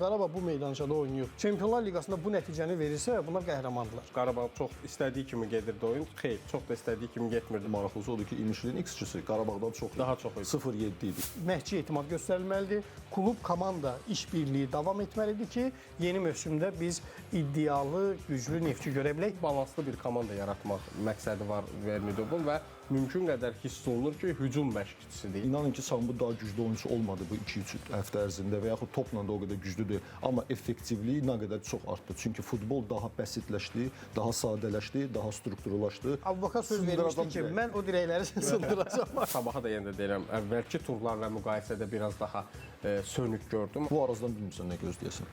Qarabağ bu meydançada oynayıb. Çempionlar Liqasında bu nəticəni verirsə, bunlar qəhrəmandırlar. Qarabağ çox istədiyi kimi gedirdi oyun. Xeyr, çox da istədiyi kimi getmirdi. Maraqlısı odur ki, İmişlinin XG-si Qarabağdan çox idi. Daha çox idi. 0.7 idi. Məşqçi etimad göstərilməlidir. Klub komanda işbirliyi davam etməlidir ki, yeni mövsümdə biz iddialı, güclü Neftçi görə bilək. Balanslı bir komanda yaratmaq məqsədi var Vernidobun və mümkün qədər hiss olunur ki, hücum məşqçisidir. İnanın ki, Sambu daha güclü oyunçu olmadı bu 2-3 həftə ərzində və yaxud topla da o qədər güclü deyil. Amma effektivliyi nə qədər çox artdı. Çünki futbol daha bəsitləşdi, daha sadələşdi, daha strukturlaşdı. Abubakar söz vermişdi ki, dirək. mən o dirəkləri sındıracağam. Sabaha da yenə də deyirəm, əvvəlki turlarla müqayisədə biraz daha sönük gördüm. Bu Arazdan bilmirsən nə gözləyəsən.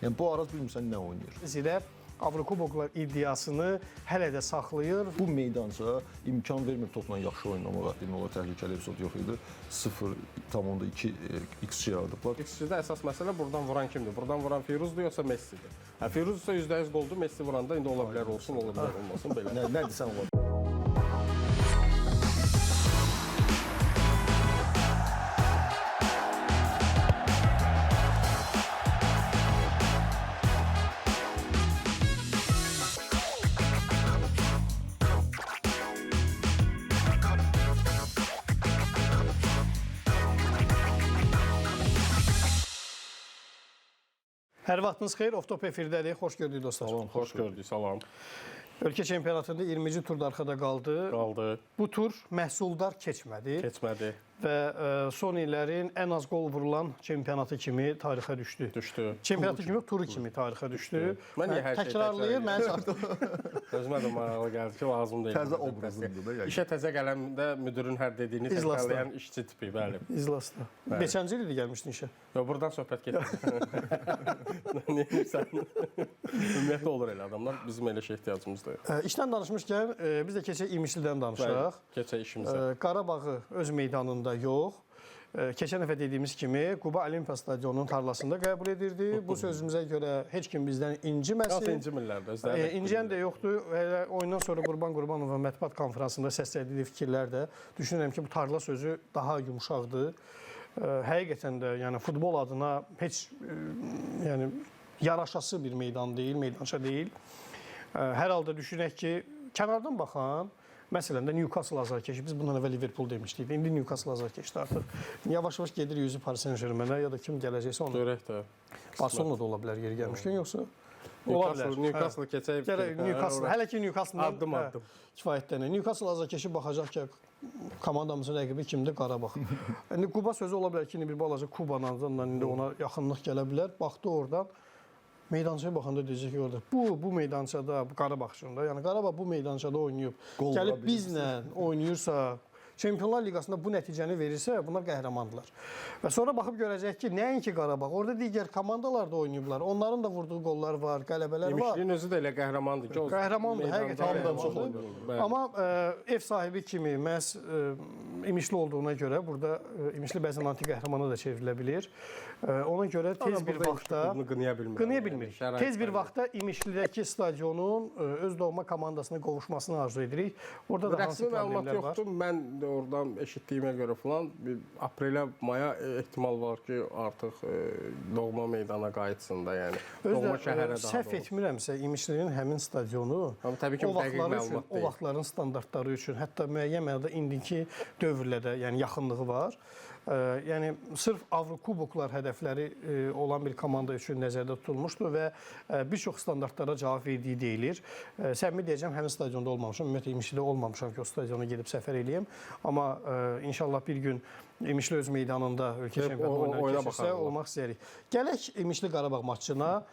Yəni bu Araz bilmirsən nə oynayır. Zirə Avrokuboklar iddiasını hələ də saxlayır. Bu meydança imkan vermir topla yaxşı oynamağa. Demək olar təhlükəli epizod yox idi. 0.2 XG yaradıblar. XG-də əsas məsələ burdan vuran kimdir? Burdan vuran Firuzdur yoxsa Messidir? Hə, Firuz isə 100% qoldur, Messi vuranda indi ola bilər olsun, ola bilər olmasın belə. Nə desən olar. Hər vaxtınız xeyir, Off-Top efirdədir. Xoş gördük dostlar. Salam, Xoş gördük, salam. Ölkə çempionatında 20-ci turda arxada qaldı. Qaldı, Bu tur məhsuldar keçmədi keçmədi, və son illərin ən az qol vurulan çempionatı kimi tarixə düşdü. düşdü. Çempionatı kimi yox, turu kimi tarixə düşdü. Mən niyə hər şeyi təkrarlayır, təkrar mən çatdım. Özümə də maraqlı gəldi ki, lazım deyil. Təzə obrazındır da yəqin. İşə təzə gələndə müdirin hər dediyini İclasda. təkrarlayan işçi tipi, bəli. İclasda. Neçənci il idi gəlmişdin işə? Yox, buradan söhbət getmir. Neyirsən? Ümumiyyətlə olur elə adamlar, bizim elə şey ehtiyacımız da yox. İşdən danışmışkən biz də keçək İmişlidən danışaq. Keçək işimizə. Qarabağı öz meydanında yox, keçən dəfə dediyimiz kimi Quba Olimpiya stadionunun tarlasında qəbul edirdi. Bu sözümüzə görə heç kim bizdən inciməsin. Nasıl incimirlər də özləri. də İnciyən də yoxdur. Elə oyundan sonra Qurban Qurbanovun mətbuat konfransında səslədiyi fikirlər də düşünürəm ki, bu tarla sözü daha yumşaqdır. Həqiqətən də yəni futbol adına heç yəni yaraşası bir meydan deyil, meydança deyil. Hər halda düşünək ki, kənardan baxan məsələn də Newcastle azarkeşi, biz bundan əvvəl Liverpool demişdik. İndi Newcastle azarkeşdir artıq. Yavaş-yavaş gedir yüzü Paris Saint-Germain-ə ya da kim gələcəksə ona. Görək də. Barcelona da ola bilər yeri gəlmişkən, yoxsa ola bilər. Newcastle, Newcastle keçək. Gərək Newcastle, hələ ki Newcastle-dan Addım addım. Kifayətlənir. Newcastle azarkeşi baxacaq ki, komandamızın rəqibi kimdir? Qarabağ. İndi Quba sözü ola bilər ki, indi bir balaca Kubadan indi ona yaxınlıq gələ bilər. Baxdı oradan meydançaya baxanda deyəcək ki, orada bu meydançada, bu Qarabağ üçün də, yəni Qarabağ bu meydançada oynayıb, Qol vura gəlib bilirsə. bizlə oynayırsa, Çempionlar Liqasında bu nəticəni verirsə, bunlar qəhrəmandırlar. Və sonra baxıb görəcək ki, nəinki Qarabağ, orada digər komandalar da oynayıblar. Onların da vurduğu qollar var, qələbələr var. İmişlinin özü də elə qəhrəmandır ki, o Qəhrəmandır, meydanda həqiqətən Hamıdan çox qəhrəmandır. oynayır. Bəli. Amma ev sahibi kimi məhz İmişli olduğuna görə burada İmişli bəzən anti-qəhrəmana da çevrilə bilir. Ona görə tez Amma bir burada vaxtda İmişli klubunu qınaya bilmirəm. qınaya Yəni, bilmirik. şərait Tez bir bəli. vaxtda İmişlidəki stadionun öz doğma komandasına qovuşmasını arzu edirik. Orada da hansı Rəsmi məlumat problemlər var? yoxdur. Mən də oradan eşitdiyimə görə filan bir aprelə, maya ehtimal var ki, artıq doğma meydana qayıtsın da, yəni. Özü Doğma də, şəhərə daha səhv doğrusu. etmirəmsə İmişlinin həmin stadionu Amma təbii ki, o bu dəqiq vaxtlar üçün, məlumat o deyil. vaxtların standartları üçün, hətta müəyyən mənada indiki dövrlə də, yəni yaxınlığı var. Yəni sırf Avrokuboklar hədəfləri olan bir komanda üçün nəzərdə tutulmuşdu və bir çox standartlara cavab verdiyi deyilir. Səmimi deyəcəm, həmin stadionda olmamışam. Ümumiyyətlə İmişlidə olmamışam ki, o stadiona gedib səfər eləyim. Amma inşallah bir gün İmişli öz meydanında ölkə Gəlib çempionatı oyunları oyuna keçirsə baxarıq. olmaq istəyirik. Gələk İmişli Qarabağ maçına.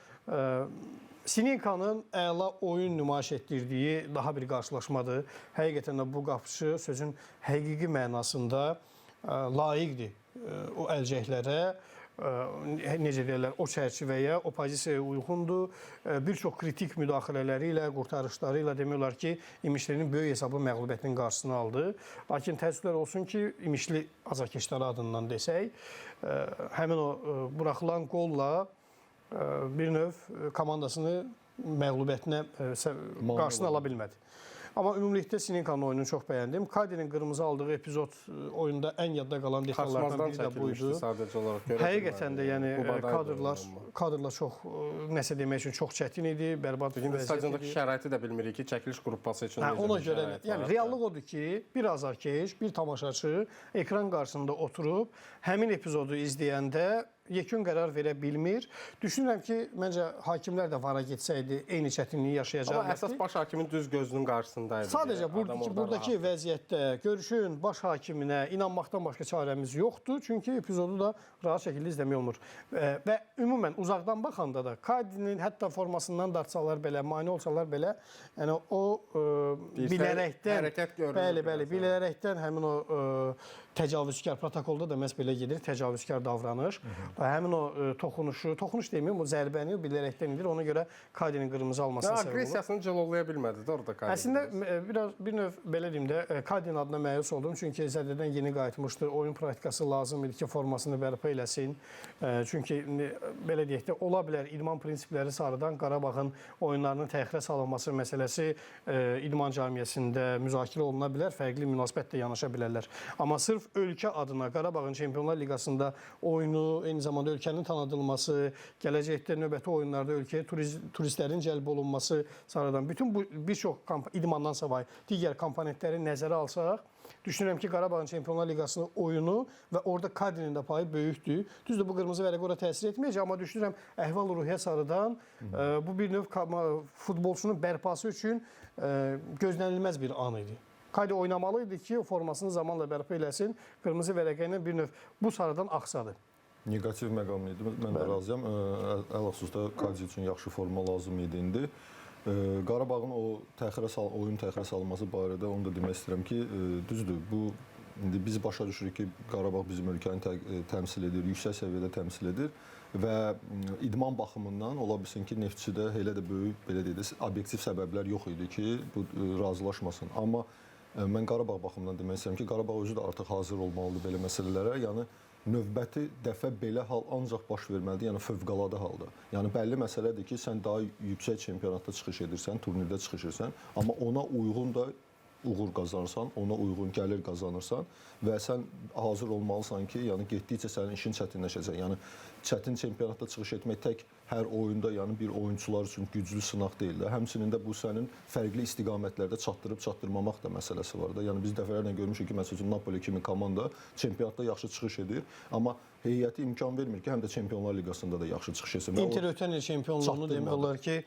Sininkanın əla oyun nümayiş etdirdiyi daha bir qarşılaşmadır. Həqiqətən də bu qapıçı sözün həqiqi mənasında layiqdir o əlcəklərə, necə deyirlər, o çərçivəyə, o pozisiyaya uyğundur. Bir çox kritik müdaxilələri ilə, qurtarışları ilə demək olar ki, İmişlinin böyük hesablı məğlubiyyətinin qarşısını aldı. Lakin təəssüflər olsun ki, İmişli azarkeşləri adından desək, həmin o buraxılan qolla bir növ komandasını məğlubiyyətinə qarşısını ala bilmədi. Amma ümumilikdə Sininkanın oyununu çox bəyəndim. Kadinin qırmızı aldığı epizod oyunda ən yadda qalan detallardan Qaçmazdan biri də bu çəkilmişdi idi. sadəcə olaraq görə. Həqiqətən də yəni Qubadaydı kadrlar oyun amma. kadrlar çox nəsə demək üçün çox çətin idi, bərbad İndi vəziyyət stadiondakı idi. şəraiti də bilmirik ki, çəkiliş qrupası üçün Hə, necə ona bir görə şərait yəni var. reallıq odur ki, bir azarkeş, bir tamaşaçı ekran qarşısında oturub həmin epizodu izləyəndə yekun qərar verə bilmir. Düşünürəm ki, məncə hakimlər də vara getsəydi eyni çətinliyi yaşayacaqlardı. Amma əsas baş hakimin düz gözünün qarşısındaydı. Sadəcə Yəni, adam buradakı, orada buradakı rahat. vəziyyətdə görüşün baş hakiminə inanmaqdan başqa çarəmiz yoxdur. Çünki epizodu da rahat şəkildə izləmək olmur. Və ümumən uzaqdan baxanda da Kadinin hətta formasından dartsalar belə, mane olsalar belə, yəni o Deyirsən, bilərəkdən hərəkət görünür Bəli, bəli, biraz, bilərəkdən həmin o təcavüzkar protokolda da məhz belə gedir, təcavüzkar davranış. Və həmin o toxunuşu, toxunuş deməyim, o zərbəni bilərəkdən edir. Ona görə Kadinin qırmızı almasına Ya, səbəb olur. aqressiyasını cilovlaya bilmədi də orada Kadi. Əslində biraz bir növ belə deyim də, Kadinin adına məyus oldum. Çünki zədədən yeni qayıtmışdı. Oyun praktikası lazım idi ki, formasını bərpa eləsin. Çünki belə deyək də, ola bilər idman prinsipləri sarıdan Qarabağın oyunlarının təxirə salınması məsələsi idman cəmiyyətində müzakirə oluna bilər, fərqli münasibətlə yanaşa bilərlər. Amma sırf ölkə adına Qarabağın Çempionlar Liqasında oyunu, eyni zamanda ölkənin tanıdılması, gələcəkdə növbəti oyunlarda ölkəyə turistlərin cəlb olunması sarıdan bütün bu bir çox idmandan savayı digər komponentləri nəzərə alsaq, düşünürəm ki, Qarabağın Çempionlar Liqasının oyunu və orada Kadinin də payı böyükdür. Düzdür, bu qırmızı vərəq ora təsir etməyəcək, amma düşünürəm əhval-ruhiyyə sarıdan bu bir növ futbolçunun bərpası üçün gözlənilməz bir an idi. Kadi oynamalı idi ki, o formasını zamanla bərpa eləsin. Qırmızı vərəqə ilə bir növ bu sarıdan axsadı. Neqativ məqam idi. Mən də razıyam. Əlxüsus da Kadi üçün yaxşı forma lazım idi indi. Qarabağın o oyun təxirə salınması barədə onu da demək istəyirəm ki, düzdür, bu indi biz başa düşürük ki, Qarabağ bizim ölkəni təmsil edir, yüksək səviyyədə təmsil edir və idman baxımından ola bilsin ki, Neftçidə elə də böyük, belə deyək də, obyektiv səbəblər yox idi ki, bu razılaşmasın. Amma mən Qarabağ baxımından demək istəyirəm ki, Qarabağ özü də artıq hazır olmalıdır belə məsələlərə. Yəni növbəti dəfə belə hal ancaq baş verməlidir, yəni fövqəladə halda. Yəni bəlli məsələdir ki, sən daha yüksək çempionatda çıxış edirsən, turnirdə çıxış edirsən, amma ona uyğun da uğur qazanırsan, ona uyğun gəlir qazanırsan və sən hazır olmalısan ki, yəni getdikcə sənin işin çətinləşəcək. Yəni çətin çempionatda çıxış etmək tək hər oyunda, yəni bir oyunçular üçün güclü sınaq deyil də. Həmçinin də bu sənin fərqli istiqamətlərdə çatdırıb çatdırmamaq da məsələsi var da. Yəni biz dəfələrlə görmüşük ki, məsəl üçün Napoli kimi komanda çempionatda yaxşı çıxış edir, amma heyəti imkan vermir ki, həm də Çempionlar Liqasında da yaxşı çıxış etsin. Inter ötən il çempionluğunu demək olar ki,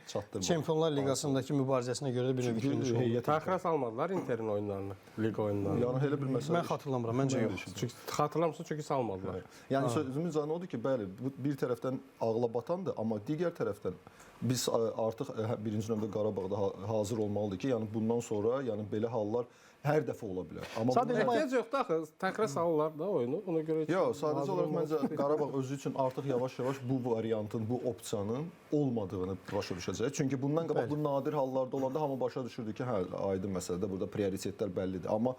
Çempionlar Liqasındakı mübarizəsinə görə də bir növ itirmiş oldu. Təxirə salmadılar Interin oyunlarını, liqa oyunlarını. Yəni elə bir məsələ. Mən xatırlamıram, məncə yox. Çünki xatırlamırsın, çünki salmadılar. Yəni sözümün canı odur ki, bəli, bu bir tərəfdən ağla batandır, amma digər tərəfdən biz artıq birinci növbədə Qarabağda hazır olmalıdır ki, yəni bundan sonra, yəni belə hallar hər dəfə ola bilər. Amma sadəcə ehtiyac yoxdur axı, təxirə salırlar da oyunu. Ona görə yox, sadəcə olaraq məncə Qarabağ özü üçün artıq yavaş-yavaş bu variantın, bu opsiyanın olmadığını başa düşəcək. Çünki bundan qabaq bu nadir hallarda olanda hamı başa düşürdü ki, hə, aydın məsələdə burada prioritetlər bəllidir. Amma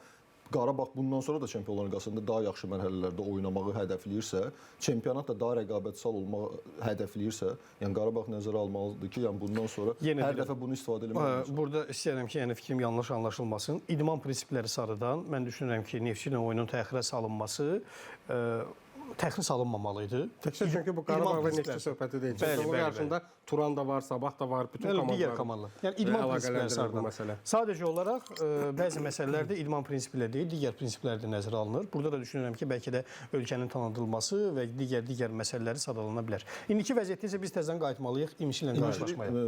Qarabağ bundan sonra da Çempionlar Liqasında daha yaxşı mərhələlərdə oynamağı hədəfləyirsə, çempionat da daha rəqabətçi olmağı hədəfləyirsə, yəni Qarabağ nəzərə almalıdır ki, yəni bundan sonra yenə hər dəfə bunu istifadə etmək lazımdır. Burada istəyirəm ki, yəni fikrim yanlış anlaşılmasın. İdman prinsipləri sarıdan mən düşünürəm ki, Neftçi ilə oyunun təxirə salınması təxirə salınmamalı idi. Təkcə çünki bu Qarabağ və Neftçi söhbəti deyil. Çempionlar yarışında Turan da var, Sabah da var, bütün komandalar. Digər komandalar. Yəni idman prinsipləri sarıdan. Sadəcə olaraq bəzi məsələlərdə idman prinsipləri deyil, digər prinsiplər də nəzərə alınır. Burada da düşünürəm ki, bəlkə də ölkənin tanıdılması və digər məsələləri sadalana bilər. İndiki vəziyyətdə isə biz təzədən qayıtmalıyıq İmişli ilə qarşılaşmaya.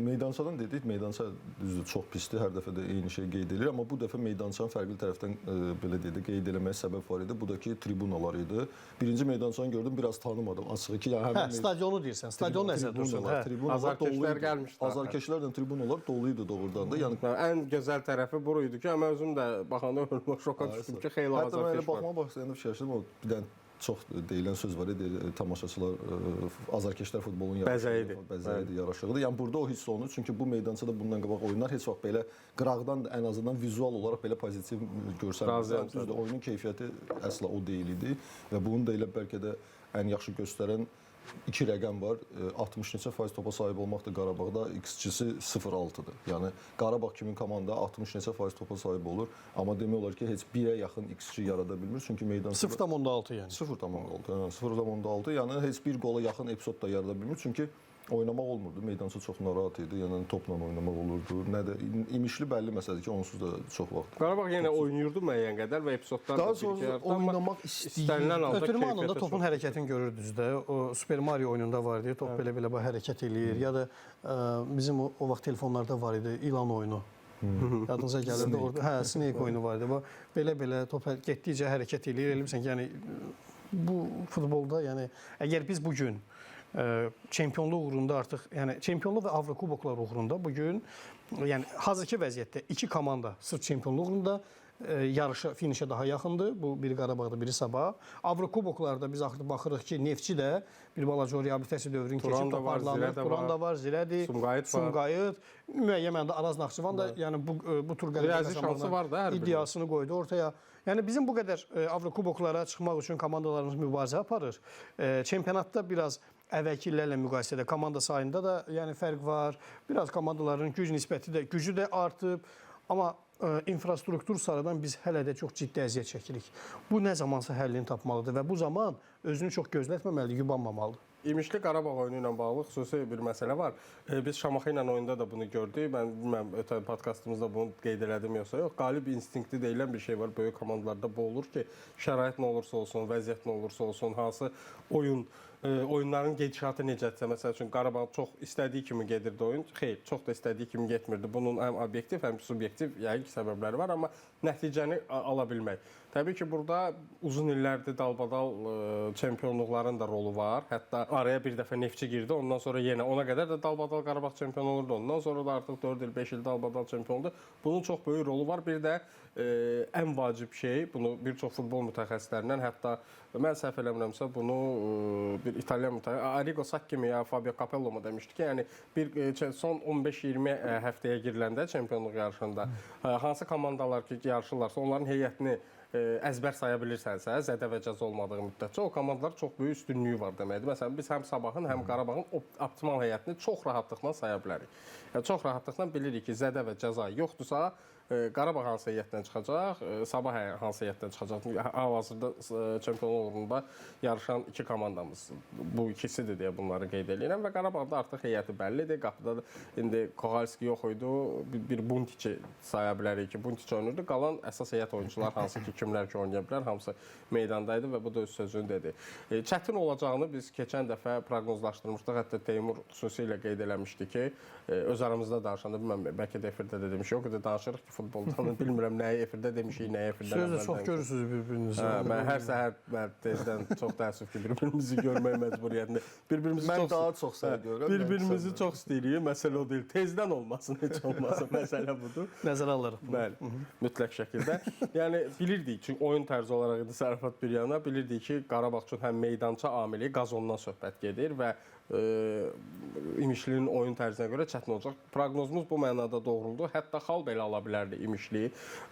Meydançadan dedik, meydança düzdür, çox pisdir, hər dəfə də eyni şey qeyd edilir, amma bu dəfə meydançanın fərqli tərəfdən belə deyək, qeyd eləməyə səbəb var idi. Bu da ki, tribunalar idi. Birinci meydançanı gördüm, biraz tanımadım. Açığı ki, yəni həmin stadionu deyirsən, stadion nəzərdə tutursan. Tribunalar azarkeşlər gəlmişdi. Azarkeşlərlə tribunalar dolu idi doğrudan da. Yəni ən gözəl tərəfi buru idi ki, amma özüm də baxanda şoka düşdüm ki, xeyli azarkeş var. Hətta mən elə baxma başlayanda fikirləşdim, o bir dənə çox deyilən söz var idi, tamaşaçılar, azarkeşlər futbolun bəzəyidir, yaraşığıdır. Yəni burada o hiss olunur, çünki bu meydançada bundan qabaq oyunlar heç vaxt belə qıraqdan da ən azından vizual olaraq belə pozitiv görsənmir. Düzdür, oyunun keyfiyyəti əsla o deyil idi və bunu da elə bəlkə də ən yaxşı göstərən iki rəqəm var. 60 neçə faiz topa sahib olmaqdır Qarabağda, XG-si 0.6-dır. Yəni Qarabağ kimi komanda 60 neçə faiz topa sahib olur, amma demək olar ki, heç 1-ə yaxın XG yarada bilmir, çünki meydançada 0.6 yəni. 0.6, hə, 0.6, yəni heç bir qola yaxın epizod da yarada bilmir, çünki oynamaq olmurdu. Meydança çox narahat idi. Yəni topla oynamaq olurdu. Nə də İmişli bəlli məsələdir ki, onsuz da çox vaxt. Qarabağ yenə oynayırdı müəyyən qədər və epizodlar da Daha bir iki sonra yaratdı, amma oynamaq istəyir. istənilən halda Ötürmə anında keyfiyyətə topun çox. hərəkətini görürdünüz də. O Super Mario oyununda var idi. Top belə-belə bax hərəkət eləyir. Ya da bizim o vaxt telefonlarda var idi ilan oyunu. Yadınıza gəlirdi orada. Hə, Snake oyunu var idi. Bax belə-belə top getdikcə hərəkət eləyir. Elə bilirsən ki, yəni bu futbolda, yəni əgər biz bu gün çempionluq uğrunda artıq, yəni çempionluq və Avrokuboklar uğrunda bu gün, yəni hazırki vəziyyətdə iki komanda sırf çempionluq uğrunda yarışa, finişə daha yaxındır. Bu biri Qarabağda, biri Sabah. Avrokuboklarda biz axırda baxırıq ki, Neftçi də bir balaca o reabilitasiya dövrünü Turan keçib da var, toparlanır. Zirə də Turan var. da var, Zirədir, Sumqayıt var. Sumqayıt. Müəyyən mənada Araz Naxçıvan da, yəni bu tur qələbə Riyazi şansı var da hər birinin. iddiasını qoydu ortaya. Yəni bizim bu qədər Avrokuboklara çıxmaq üçün komandalarımız mübarizə aparır. Çempionatda biraz əvvəlki illərlə müqayisədə komanda sayında da yəni fərq var. Biraz komandaların güc nisbəti də, gücü də artıb. Amma infrastruktur sarıdan biz hələ də çox ciddi əziyyət çəkirik. Bu nə zamansa həllini tapmalıdır və bu zaman özünü çox gözlətməməlidir, yubanmamalıdır. İmişli Qarabağ oyunu ilə bağlı xüsusi bir məsələ var. Biz Şamaxı ilə oyunda da bunu gördük. Mən bilmirəm ötən podkastımızda bunu qeyd elədim yoxsa yox. Qalib instinkti deyilən bir şey var. Böyük komandalarda bu olur ki, şərait nə olursa olsun, vəziyyət nə olursa olsun, hansı oyun oyunların gedişatı necədirsə, məsəl üçün Qarabağ çox istədiyi kimi gedirdi oyun. Xeyr, çox da istədiyi kimi getmirdi. Bunun həm obyektiv, həm subyektiv yəqin ki, səbəbləri var, amma nəticəni ala bilmək. Təbii ki, burada uzun illərdir dalbadal çempionluqların da rolu var. Hətta araya bir dəfə Neftçi girdi, ondan sonra yenə ona qədər də dalbadal Qarabağ çempion olurdu. Ondan sonra da artıq 4 il, 5 il dalbadal çempion oldu. Bunun çox böyük rolu var. Bir də ən vacib şey, bunu bir çox futbol mütəxəssislərindən, hətta mən səhv eləmirəmsə bunu bir İtalyan mütəxəssis Arrigo Sacchi mi ya Fabio Capello mu demişdi ki, yəni bir son 15-20 həftəyə giriləndə çempionluq yarışında hansı komandalar ki yarışırlarsa, onların heyətini əzbər saya bilirsənsə, zədə və cəza olmadığı müddətcə o komandalar çox böyük üstünlüyü var deməkdir. Məsələn, biz həm Sabahın, həm Qarabağın optimal heyətini çox rahatlıqla saya bilərik. Yəni çox rahatlıqla bilirik ki, zədə və cəza yoxdursa, Qarabağ hansı heyətdən çıxacaq, Sabah hansı heyətdən çıxacaq. Hal-hazırda çempionluq uğrunda yarışan iki komandamız bu ikisidir deyə bunları qeyd eləyirəm və Qarabağda artıq heyəti bəllidir. Qapıda da indi Kohalski yox idi, bir Buntiçi saya bilərik ki, Buntiç oynayırdı. Qalan əsas heyət oyunçular hansı ki, kimlər ki oynaya bilər, hamısı meydandaydı və bu da öz sözünü dedi. Çətin olacağını biz keçən dəfə proqnozlaşdırmışdıq. Hətta Teymur xüsusilə qeyd eləmişdi ki, öz aramızda danışanda, bilməm, bəlkə də efirdə də demiş, yox, o da danışırıq ki, futboldan bilmirəm nəyi efirdə demişik, nəyi efirdə Sözlə əvvəl çox demişik. görürsünüz bir-birinizi. Hə, mən hər səhər mən tezdən çox təəssüf ki, bir-birimizi görmək məcburiyyətində. Bir-birimizi Mən çox daha çox səni görürəm. Bir-birimizi çox istəyirik. Məsələ o deyil. Tezdən olmasın, heç olmasa məsələ budur. Nəzərə alırıq bunu. Bəli, mütləq şəkildə. Yəni bilirdik, çünki oyun tərzi olaraq indi Sərfat bir yana bilirdik ki, Qarabağ üçün həm meydança amili, qazondan söhbət gedir və İmişlinin oyun tərzinə görə çətin olacaq. Proqnozumuz bu mənada doğruldu. Hətta xal belə ala bilərdi İmişli.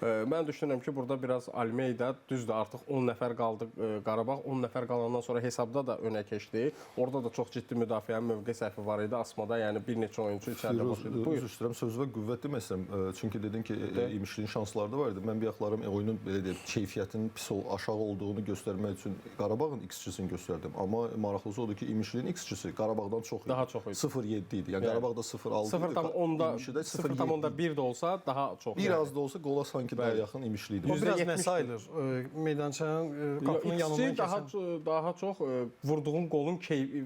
Mən düşünürəm ki, burada biraz Almeida düzdür, artıq 10 nəfər qaldı Qarabağ. 10 nəfər qalandan sonra hesabda da önə keçdi. Orada da çox ciddi müdafiənin mövqe səhvi var idi Asmada. Yəni bir neçə oyunçu içəridə boş idi. Buyur. Üzr istəyirəm, sözünə qüvvət demək istəyirəm. Çünki dedin ki, İmişlinin şansları da var idi. Mən bayaqlarım oyunun belə deyək, keyfiyyətinin pis aşağı olduğunu göstərmək üçün Qarabağın XG-sini göstərdim. Amma maraqlısı odur ki, İmişlinin XG-si Qarabağdan çox idi. Daha çox idi. 0.7 idi. Yəni Qarabağda 0.6 idi. 0.1 0.1 də olsa daha çox. Biraz da olsa qola sanki daha yaxın İmişli idi. O biraz nə %70 sayılır? Meydançanın qapının yanından keçən daha çox vurduğun qolun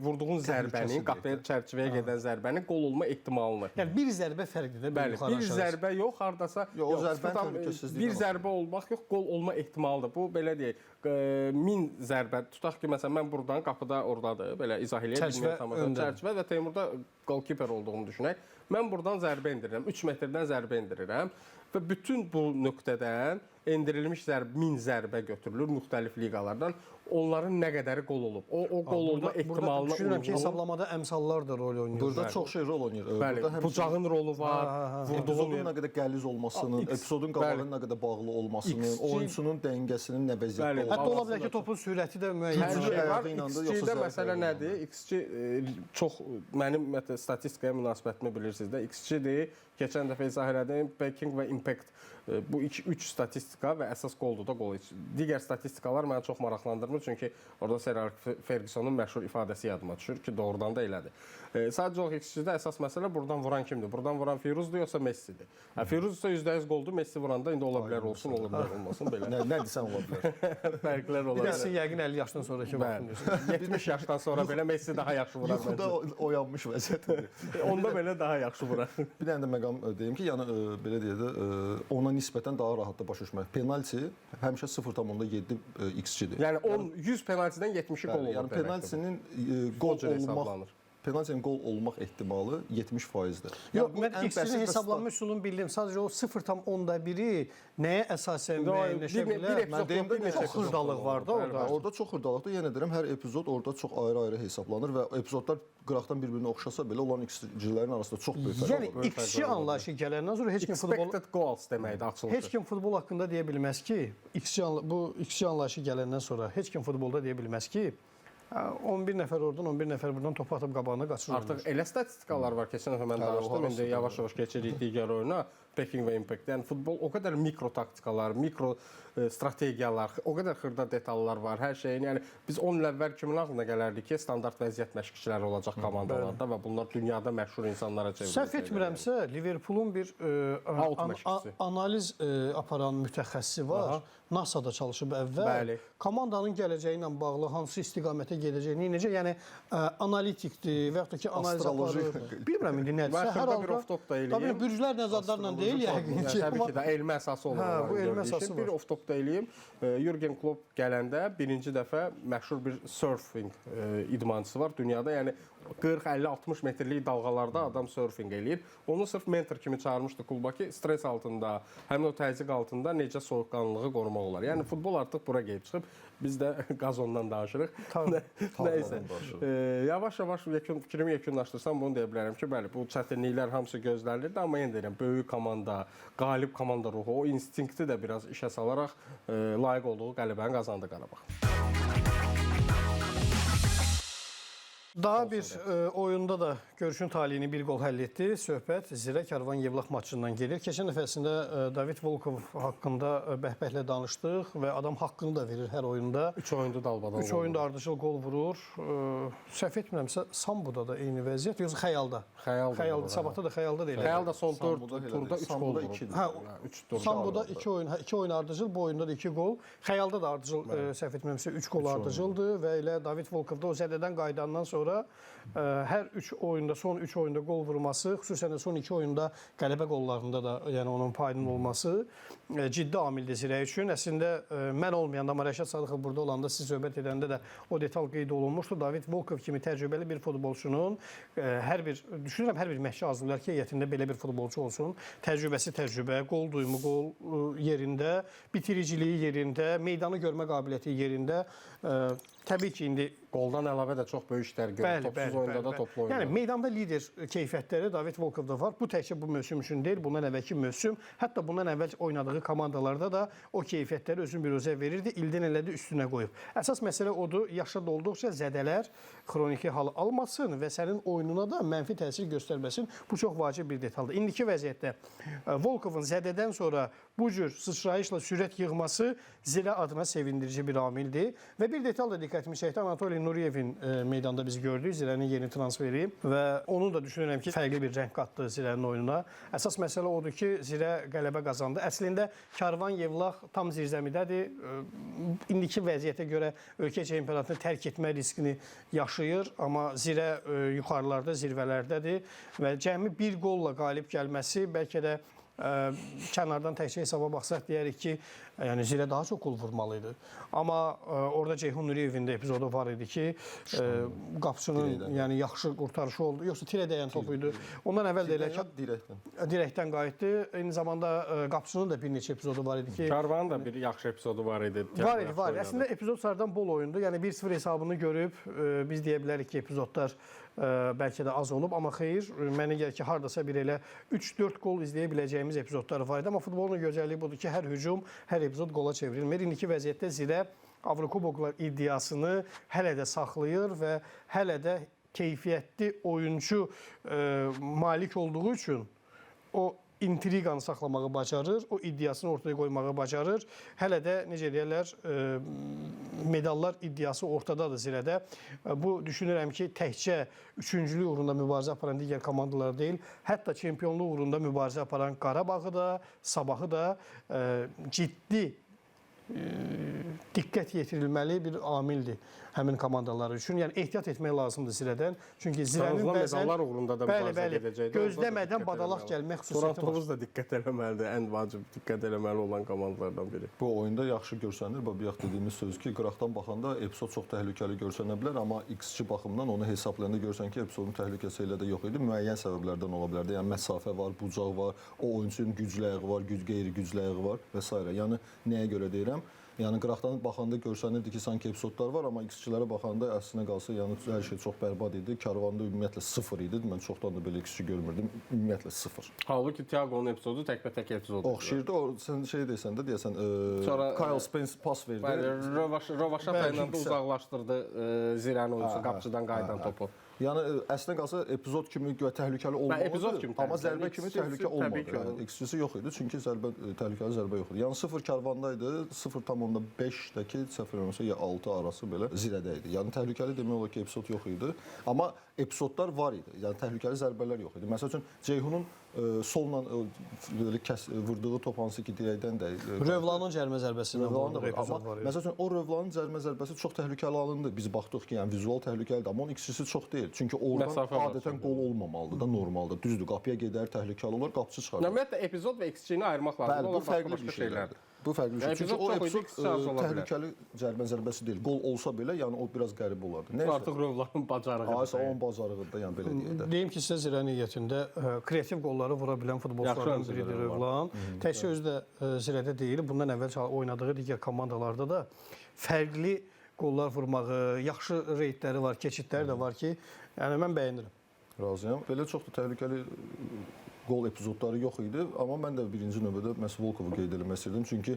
vurduğun zərbənin, qapıya çərçivəyə gedən zərbənin qol olma ehtimalını. Yəni bir zərbə fərqdir də, bir yuxarı bir zərbə yox, hardasa o zərbənin təhlükəsizliyi bir zərbə olmaq yox, qol olma ehtimalıdır. Bu belə deyək, 1000 zərbə tutaq ki, məsələn mən burdan qapıda ordadır, belə izah eləyə bilməyən tamaşa. Çərçivə və Teymurda golkiper olduğumu düşünək. Mən burdan zərbə endirirəm, 3 metrdən zərbə endirirəm. Və bütün bu nöqtədən endirilmiş zərbə 1000 zərbə götürülür müxtəlif liqalardan. Onların nə qədəri qol olub? O qol olma ehtimalına düşünürəm ki, hesablamada əmsallar da rol oynayır. Burada çox şey rol oynayır. Bəli, burada bucağın rolu var, vurduğun epizodun nə qədər qəliz olmasının, epizodun qabağı nə qədər bağlı olmasının, oyunçunun dəngəsinin nə vəziyyətdə olması. Hətta ola bilər ki, topun sürəti də müəyyən şey var. XG-də məsələ nədir? XG çox mənim ümumiyyətlə statistikaya münasibətimi bilirsiniz də. XG-dir. Keçən dəfə izah elədim. Backing və impact bu 2-3 statistika və əsas qoldur da qol. Digər statistikalar məni çox maraqlandırmır, çünki orada Sir Alex Fergusonun məşhur ifadəsi yadıma düşür ki, doğrudan da elədir. Sadəcə olaraq XG-də əsas məsələ buradan vuran kimdir? Buradan vuran Firuzdur yoxsa Messidir? Firuz isə 100% qoldur, Messi vuranda indi ola bilər olsun, ola bilər olmasın belə. Nə desən ola bilər. Fərqlər ola bilər. Messi yəqin 50 yaşdan sonraki vaxtın. 70 yaşdan sonra belə Messi daha yaxşı vurar məncə. Yuxuda oyanmış vəziyyətdir. Onda belə daha yaxşı vurar. Bir dənə də məqam deyim ki, yəni belə deyək də ona nisbətən daha rahat da başa düşmək. Penalti həmişə 0,7 XG-dir. Yəni 10 100 penaltidən 70-i qol olur. Yəni penaltinin qol olmaq penaltinin qol olmaq ehtimalı 70%-dir. Yox, mən XG-nin hesablanma üsulunu bildim. Sadəcə o 0,1-i nəyə əsasən müəyyənləşə bilər? Mən deyim də çox xırdalıq var da orada. Orada çox xırdalıqdır. Yenə deyirəm, hər epizod orada çox ayrı-ayrı hesablanır və epizodlar qıraqdan bir-birinə oxşasa belə onların XG-lərin arasında çox böyük fərq var. Yəni XG anlayışı gələndən sonra heç kim futbol expected goals deməkdir açılışı. Heç kim futbol haqqında deyə bilməz ki, XG bu XG anlayışı gələndən sonra heç kim futbolda deyə bilməz ki, 11 nəfər oradan, 11 nəfər buradan topu atıb qabağına qaçır. Artıq elə statistikalar var. Keçən dəfə mən danışdım. İndi yavaş-yavaş keçirik digər oyuna. Peking və Impact. Yəni futbol o qədər mikro taktikalar, mikro strategiyalar, o qədər xırda detallar var hər şeyin. Yəni biz 10 il əvvəl kimin ağlına gələrdi ki, standart vəziyyət məşqçiləri olacaq komandalarda və bunlar dünyada məşhur insanlara çevriləcək. Səhv etmirəmsə, Liverpoolun bir analiz aparan mütəxəssisi var. NASA-da çalışıb əvvəl. Bəli. Komandanın gələcəyi ilə bağlı hansı istiqamətə gedəcəyini, necə, yəni analitikdir və yaxud da ki, analiz aparır. Bilmirəm indi nədirsə, hər halda bir off-top da eləyim. Tabii bürclərlə zadlarla deyil yəqin ki. Təbii ki də elmi əsası olur. Hə, bu elmi əsası var. Bir off-top da eləyim. Jürgen Klopp gələndə birinci dəfə məşhur bir surfing idmançısı var dünyada. Yəni 40, 50, 60 metrlik dalğalarda adam surfing eləyir. Onu sırf mentor kimi çağırmışdı kluba ki, stres altında, həmin o təzyiq altında necə soyuqqanlılığı qorumaq olar. Yəni futbol artıq bura gəlib çıxıb. Biz də qazondan danışırıq. Nəysə. Yavaş-yavaş fikrimi yekunlaşdırsam bunu deyə bilərəm ki, bəli, bu çətinliklər hamısı gözlənilirdi, amma yenə deyirəm, böyük komanda, qalib komanda ruhu, o instinkti də biraz işə salaraq layiq olduğu qələbəni qazandı Qarabağ. Daha bir oyunda da görüşün taleyini bir qol həll etdi. Söhbət Zirə Karvan Yevlax maçından gedir. Keçən dəfəsində David Volkov haqqında bəhbəhlə danışdıq və adam haqqını da verir hər oyunda. 3 oyunda dalbadal. 3 oyunda ardıcıl qol vurur. Səhv etmirəmsə Sambuda da eyni vəziyyət, yoxsa Xəyalda? Xəyalda. Sabahda da Xəyalda da elə. Xəyalda son 4 turda 3 qol vurub. Hə, 3 turda. Sambuda 2 oyun, 2 oyun ardıcıl, bu oyunda da 2 qol. Xəyalda da ardıcıl səhv etmirəmsə 3 qol ardıcıldı və elə David Volkov da o zədədən qayıdandan sonra hər 3 oyunda, son 3 oyunda qol vurması, xüsusən də son 2 oyunda qələbə qollarında da, yəni onun payının olması ciddi amildir Zirə üçün. Əslində mən olmayanda, amma Rəşad Sadıxov burada olanda, siz söhbət edəndə də o detal qeyd olunmuşdu. David Volkov kimi təcrübəli bir futbolçunun hər bir, düşünürəm, hər bir məşqçi arzulayar ki, heyətində belə bir futbolçu olsun. Təcrübəsi təcrübə, qol duyumu qol yerində, bitiriciliyi yerində, meydanı görmə qabiliyyəti yerində. Təbii ki, indi qoldan əlavə də çox böyük işlər görür. Topsuz oyunda da, toplu oyunda. Yəni meydanda lider keyfiyyətləri David Volkovda var. Bu təkcə bu mövsüm üçün deyil, bundan əvvəlki mövsüm, hətta bundan əvvəl oynadığı komandalarda da o keyfiyyətləri özün bir özə verirdi, ildən elədi üstünə qoyub. Əsas məsələ odur, yaşa dolduqca zədələr xroniki hal almasın və sənin oyununa da mənfi təsir göstərməsin. Bu çox vacib bir detaldır. İndiki vəziyyətdə Volkovun zədədən sonra bu cür sıçrayışla sürət yığması Zirə adına sevindirici bir amildir. Və bir detal da diqqətimi çəkdi. Anatoliy Nuriyevin meydanda biz gördük Zirənin yeni transferi və onu da düşünürəm ki, fərqli bir rəng qatdı Zirənin oyununa. Əsas məsələ odur ki, Zirə qələbə qazandı. Əslində Karvan Yevlax tam zirzəmidədir. İndiki vəziyyətə görə ölkə çempionatını tərk etmə riskini yaşayır, amma Zirə yuxarılarda, zirvələrdədir və cəmi bir qolla qalib gəlməsi bəlkə də Kənardan təkcə hesaba baxsaq deyərik ki, yəni Zirə daha çox qol vurmalı idi. Amma orada Ceyhun Nuriyevin də epizodu var idi ki, qapıçının yəni yaxşı qurtarışı oldu. Yoxsa tirə dəyən topu idi. Ondan əvvəl də elə ki, Dirəkdən. Dirəkdən qayıtdı. Eyni zamanda qapıçının da bir neçə epizodu var idi ki, Karvanın da bir yaxşı epizodu var idi. Var idi, var idi. Əslində epizod sarıdan bol oyundu. Yəni 1-0 hesabını görüb biz deyə bilərik ki, epizodlar bəlkə də az olub, amma xeyr, mənə gəlir ki, hardasa bir elə 3-4 qol izləyə biləcəyimiz epizodlar var idi. Amma futbolun gözəlliyi budur ki, hər hücum, hər epizod qola çevrilmir. İndiki vəziyyətdə Zirə Avrokuboklar iddiasını hələ də saxlayır və hələ də keyfiyyətli oyunçu malik olduğu üçün o intriqanı saxlamağı bacarır, o iddiasını ortaya qoymağı bacarır. Hələ də necə deyirlər, medallar iddiası ortadadır Zirədə. Bu düşünürəm ki, təkcə üçüncülük uğrunda mübarizə aparan digər komandalar deyil, hətta çempionluq uğrunda mübarizə aparan Qarabağı da, Sabahı da ciddi diqqət yetirilməli bir amildir həmin komandalar üçün. Yəni ehtiyat etmək lazımdır Zirədən. Çünki Zirənin Bəzən bəzən medallar uğrunda da Bəli, mübarizə bəli. gedəcəkdi. Gözləmədən badalaq gəlmək xüsusiyyəti var. Turan Tovuz da diqqət eləməlidir. Ən vacib diqqət eləməli olan komandalardan biri. Bu oyunda yaxşı görsənir. Bax bayaq dediyimiz söz ki, qıraqdan baxanda epizod çox təhlükəli görsənə bilər, amma XG baxımından onu hesablayanda görsən ki, epizodun təhlükəsi elə də yox idi. Müəyyən səbəblərdən ola bilərdi. Yəni məsafə var, bucaq var, o oyunçunun güclü ayağı var, qeyri-güclü ayağı var və s. Yəni nəyə görə deyirəm? Yəni qıraqdan baxanda görsənirdi ki, sanki epizodlar var, amma XG-lərə baxanda əslinə qalsa, yəni hər şey çox bərbad idi. Karvanda ümumiyyətlə 0 idi. Mən çoxdan da belə XG görmürdüm. Ümumiyyətlə 0. Halbuki Thiago'nun epizodu təkbətək epizod. Oxşayırdı. O sən şey desən də deyəsən, Sonra, Kyle Spence pas verdi. Bəli, Rövaşata ilə də uzaqlaşdırdı Zirənin oyunçusu qapıçıdan qayıdan topu. Yəni əslinə qalsa epizod kimi güya təhlükəli olmalıdır. Epizod kimi amma təhlükəli, zərbə kimi XG-si təhlükə təbii olmadı. ki, Yəni XG-si yox idi, çünki zərbə təhlükəli zərbə yox idi. Yəni 0 karvanda idi, 0,5-dəki səhv eləmirəmsə ya 6 arası belə zirədə idi. Yəni təhlükəli demək olar ki, epizod yox idi, amma epizodlar var idi. Yəni təhlükəli zərbələr yox idi. Məsəl üçün Ceyhunun solla belə vurduğu top hansı ki dirəkdən də Rövlanın cərimə zərbəsindən Rövlanın da vurduğu var. epizod Amma var idi. məsəl üçün o Rövlanın cərimə zərbəsi çox təhlükəli alındı. Biz baxdıq ki, yəni vizual təhlükəlidir, amma onun XG-si çox deyil. Çünki oradan Məsafə var adətən qol olmamalıdır da normalda. Düzdür, qapıya gedər, təhlükəli olar, qapıçı çıxar. Ümumiyyətlə epizod və XG-ni ayırmaq lazımdır. Bəli, bu Onlar fərqli başqa bir şeylərdir. şeylərdir. Bu fərqli bir şey. Yəni Çünki epizod o çox idi, epizod XG az ola bilər. təhlükəli cərimə zərbəsi deyil. Qol olsa belə, yəni o biraz qəribə olardı. Nəysə. Artıq Rövlanın bacarığıdır. Aysa onun bacarığıdır da, yəni belə deyək də. Deyim ki, sizə Zirə niyyətində kreativ qolları vura bilən futbolçulardan Yaxşı biridir oyuncudur Rövlan. Təkcə özü də Zirədə deyil, bundan əvvəl oynadığı digər komandalarda da fərqli qollar vurmağı, yaxşı reytləri var, keçidləri də var ki, yəni mən bəyənirəm. Razıyam. Belə çox da təhlükəli qol epizodları yox idi, amma mən də birinci növbədə məhz Volkovu qeyd eləmək istəyirdim. Çünki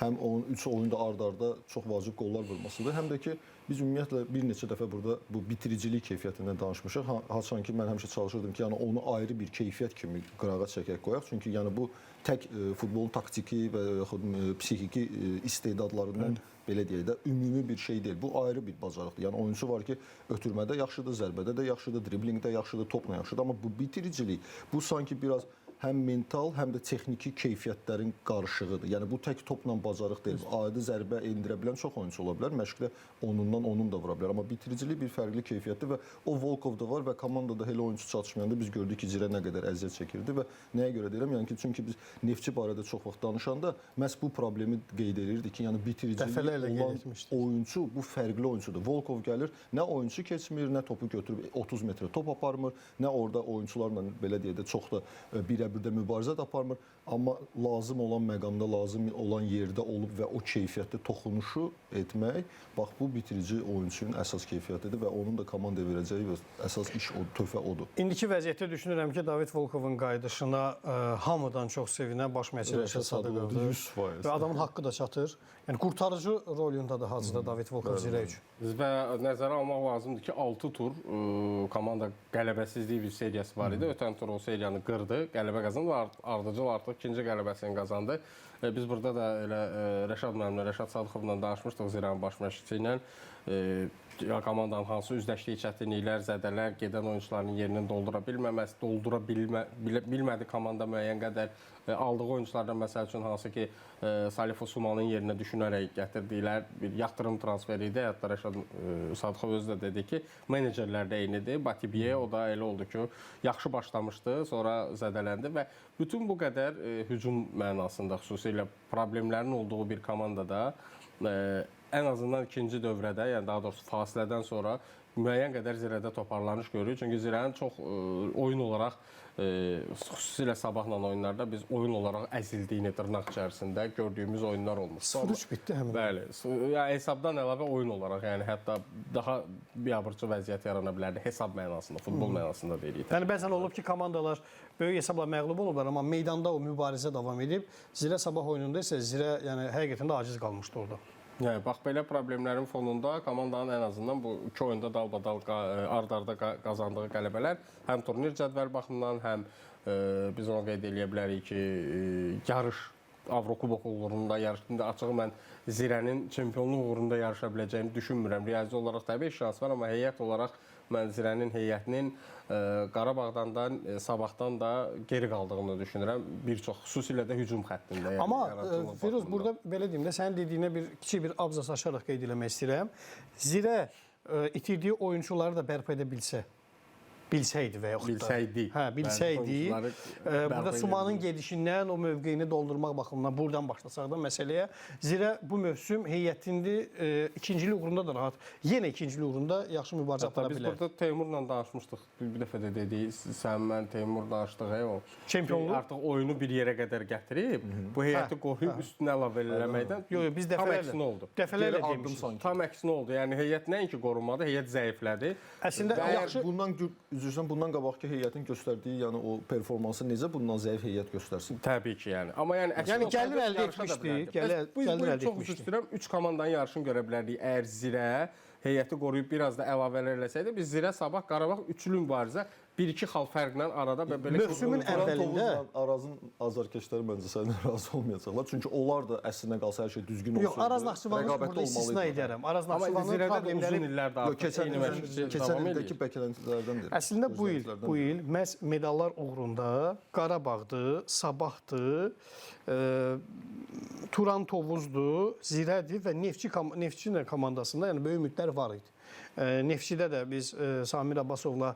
həm onun 3 oyunda ard-arda çox vacib qollar vurmasıdır, həm də ki biz ümumiyyətlə bir neçə dəfə burada bu bitiricilik keyfiyyətindən danışmışıq. Haçan ki mən həmişə çalışırdım ki, yəni onu ayrı bir keyfiyyət kimi qırağa çəkək qoyaq. Çünki yəni bu tək futbolun taktiki və yaxud psixiki istedadlarından belə deyək də ümumi bir şey deyil. Bu ayrı bir bacarıqdır. Yəni oyunçu var ki, ötürmədə yaxşıdır, zərbədə də yaxşıdır, driblingdə yaxşıdır, topla yaxşıdır, amma bu bitiricilik, bu sanki biraz həm mental, həm də texniki keyfiyyətlərin qarışığıdır. Yəni bu tək topla bacarıq deyil. Adi zərbə endirə bilən çox oyunçu ola bilər. Məşqdə onundan onun da vura bilər. Amma bitiricilik bir fərqli keyfiyyətdir və o Volkovda var və komandada elə oyunçu çatışmayanda biz gördük ki, Zirə nə qədər əziyyət çəkirdi və nəyə görə deyirəm? Yəni ki, çünki biz Neftçi barədə çox vaxt danışanda məhz bu problemi qeyd edirdik ki, yəni bitiriciliyi Dəfələrlə qeyd olan etmişdik. oyunçu bu fərqli oyunçudur. Volkov gəlir, nə oyunçu keçmir, nə topu götürüb 30 metrə top aparmır, nə orada oyunçularla belə deyək də çox da birəbir də mübarizə də aparmır, amma lazım olan məqamda, lazım olan yerdə olub və o keyfiyyətli toxunuşu etmək, bax bu bitirici oyunçunun əsas keyfiyyətidir və onun da komandaya verəcəyi və əsas iş o, töhfə odur. İndiki vəziyyətdə düşünürəm ki, David Volkovun qayıdışına hamıdan çox sevinən baş məşqçi Rəşad Sadıqovdur. 100%. Və adamın haqqı da çatır. Yəni qurtarıcı rolundadır hazırda David Volkov Zirə üçün. Və nəzərə almaq lazımdır ki, 6 tur komanda qələbəsizlik bir seriyası var idi. Ötən tur o seriyanı qırdı, qələbə qazandı və ardıcıl artıq ikinci qələbəsini qazandı. Biz burada da elə Rəşad müəllimlə, Rəşad Sadıxovla danışmışdıq Zirənin baş məşqçisi ilə. Komandanın hansı üzləşdiyi çətinliklər, zədələr, gedən oyunçuların yerini doldura bilməməsi, doldura bilmədi komanda müəyyən qədər aldığı oyunçulardan məsəl üçün hansı ki Salif Osumanın yerinə düşünərək gətirdikləri bir yatırım transferi idi. Hətta Rəşad Sadıxov özü də dedi ki, menecerlər də eynidir. Batibiye o da elə oldu ki, yaxşı başlamışdı, sonra zədələndi və bütün bu qədər hücum mənasında xüsusilə problemlərin olduğu bir komandada ən azından ikinci dövrədə, yəni daha doğrusu fasilədən sonra müəyyən qədər Zirədə toparlanış görürük. Çünki Zirənin çox oyun olaraq xüsusilə Sabahla oyunlarda biz oyun olaraq əzildiyini dırnaq içərisində gördüyümüz oyunlar olmuşdu. 0-3 bitdi həmin. Bəli. Yəni hesabdan əlavə oyun olaraq, yəni hətta daha biabırçı vəziyyət yarana bilərdi hesab mənasında, futbol mənasında deyirik. Yəni bəzən olub ki, komandalar böyük hesabla məğlub olublar, amma meydanda o mübarizə davam edib. Zirə Sabah oyununda isə Zirə yəni həqiqətən də aciz qalmışdı orada. Yəni bax belə problemlərin fonunda komandanın ən azından bu iki oyunda dalbadal ard-arda qazandığı qələbələr həm turnir cədvəl baxımından, həm biz onu qeyd eləyə bilərik ki, yarış Avrokubok uğrunda yarış. İndi açığı mən Zirənin çempionluq uğrunda yarışa biləcəyini düşünmürəm. Riyazi olaraq təbii şans var, amma heyət olaraq mən Zirənin heyətinin Qarabağdan da, Sabahdan da geri qaldığını düşünürəm. Bir çox, xüsusilə də hücum xəttində. Yəni, amma Firuz, burada belə deyim də, sənin dediyinə bir kiçik bir abzas açaraq qeyd eləmək istəyirəm. Zirə itirdiyi oyunçuları da bərpa edə bilsə, bilsəydi və yaxud da bilsəydi. Hə, bilsəydi. Burada Sumanın gedişindən o mövqeyini doldurmaq baxımından buradan başlasaq da məsələyə, Zirə bu mövsüm heyətində ikincilik uğrunda da rahat, yenə ikincilik uğrunda yaxşı mübarizə apara bilər. Biz burada Teymurla danışmışdıq. Bir dəfə də dedik, sən, mən, Teymur danışdıq, o. Çempionluq artıq oyunu bir yerə qədər gətirib, bu heyəti qoruyub üstünə əlavə eləməkdən. Yox, yox, biz dəfələrlə tam əksinə oldu. Dəfələrlə demişik. Tam əksinə oldu. Yəni heyət nəinki qorunmadı, heyət zəiflədi. Əslində yaxşı bundan üzr bundan qabaqki heyətin göstərdiyi, yəni o performansı necə bundan zəif heyət göstərsin? Təbii ki, yəni. Amma yəni yəni gəlir əldə etmişdi, gəlir əldə etmişdi. Çox üzr istəyirəm, 3 komandanın yarışını görə bilərdik. Əgər Zirə heyəti qoruyub biraz da əlavələr eləsəydi, biz Zirə, Sabah, Qarabağ üçlü mübarizə 1-2 xal fərqlə arada və belə mövsümün əvvəlində Arazın azarkeşləri məncə səninlə razı olmayacaqlar. Çünki onlar da əslinə qalsa hər şey düzgün olsaydı. Yox, Araz Naxçıvanı burada istisna edərəm. Araz Naxçıvanın problemləri uzun illərdir artıq keçən ildəki beklentilərdən deyirəm. Əslində bu il məhz medallar uğrunda Qarabağdır, Sabahdır, Turan Tovuzdur, Zirədir və Neftçi komandasında yəni böyük ümidlər var idi. Neftçidə də biz Samir Abbasovla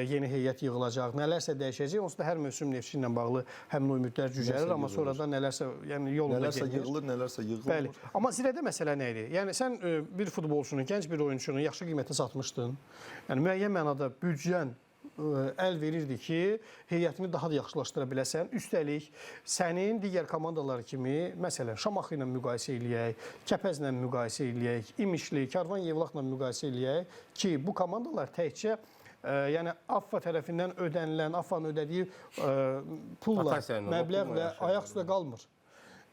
yeni heyət yığılacaq, nələrsə dəyişəcək. Onsuz da hər mövsüm Neftçi ilə bağlı həmin o ümidlər cücərir, amma sonra da nələrsə yəni yolunda gedir. Nələrsə yığılır, nələrsə yığılmır. Bəli. Amma Zirədə məsələ nə idi? Yəni sən bir futbolçunu, gənc bir oyunçunu yaxşı qiymətə satmışdın. Yəni müəyyən mənada büdcən əl verirdi ki, heyətini daha da yaxşılaşdıra biləsən. Üstəlik, sənin digər komandalar kimi, məsələn, Şamaxı ilə müqayisə eləyək, Kəpəzlə müqayisə eləyək, İmişli, Karvan Yevlaxla müqayisə eləyək ki, bu komandalar təkcə yəni AFFA tərəfindən ödənilən, AFFA-nın ödədiyi pulla, məbləğlə ayaq üstə qalmır.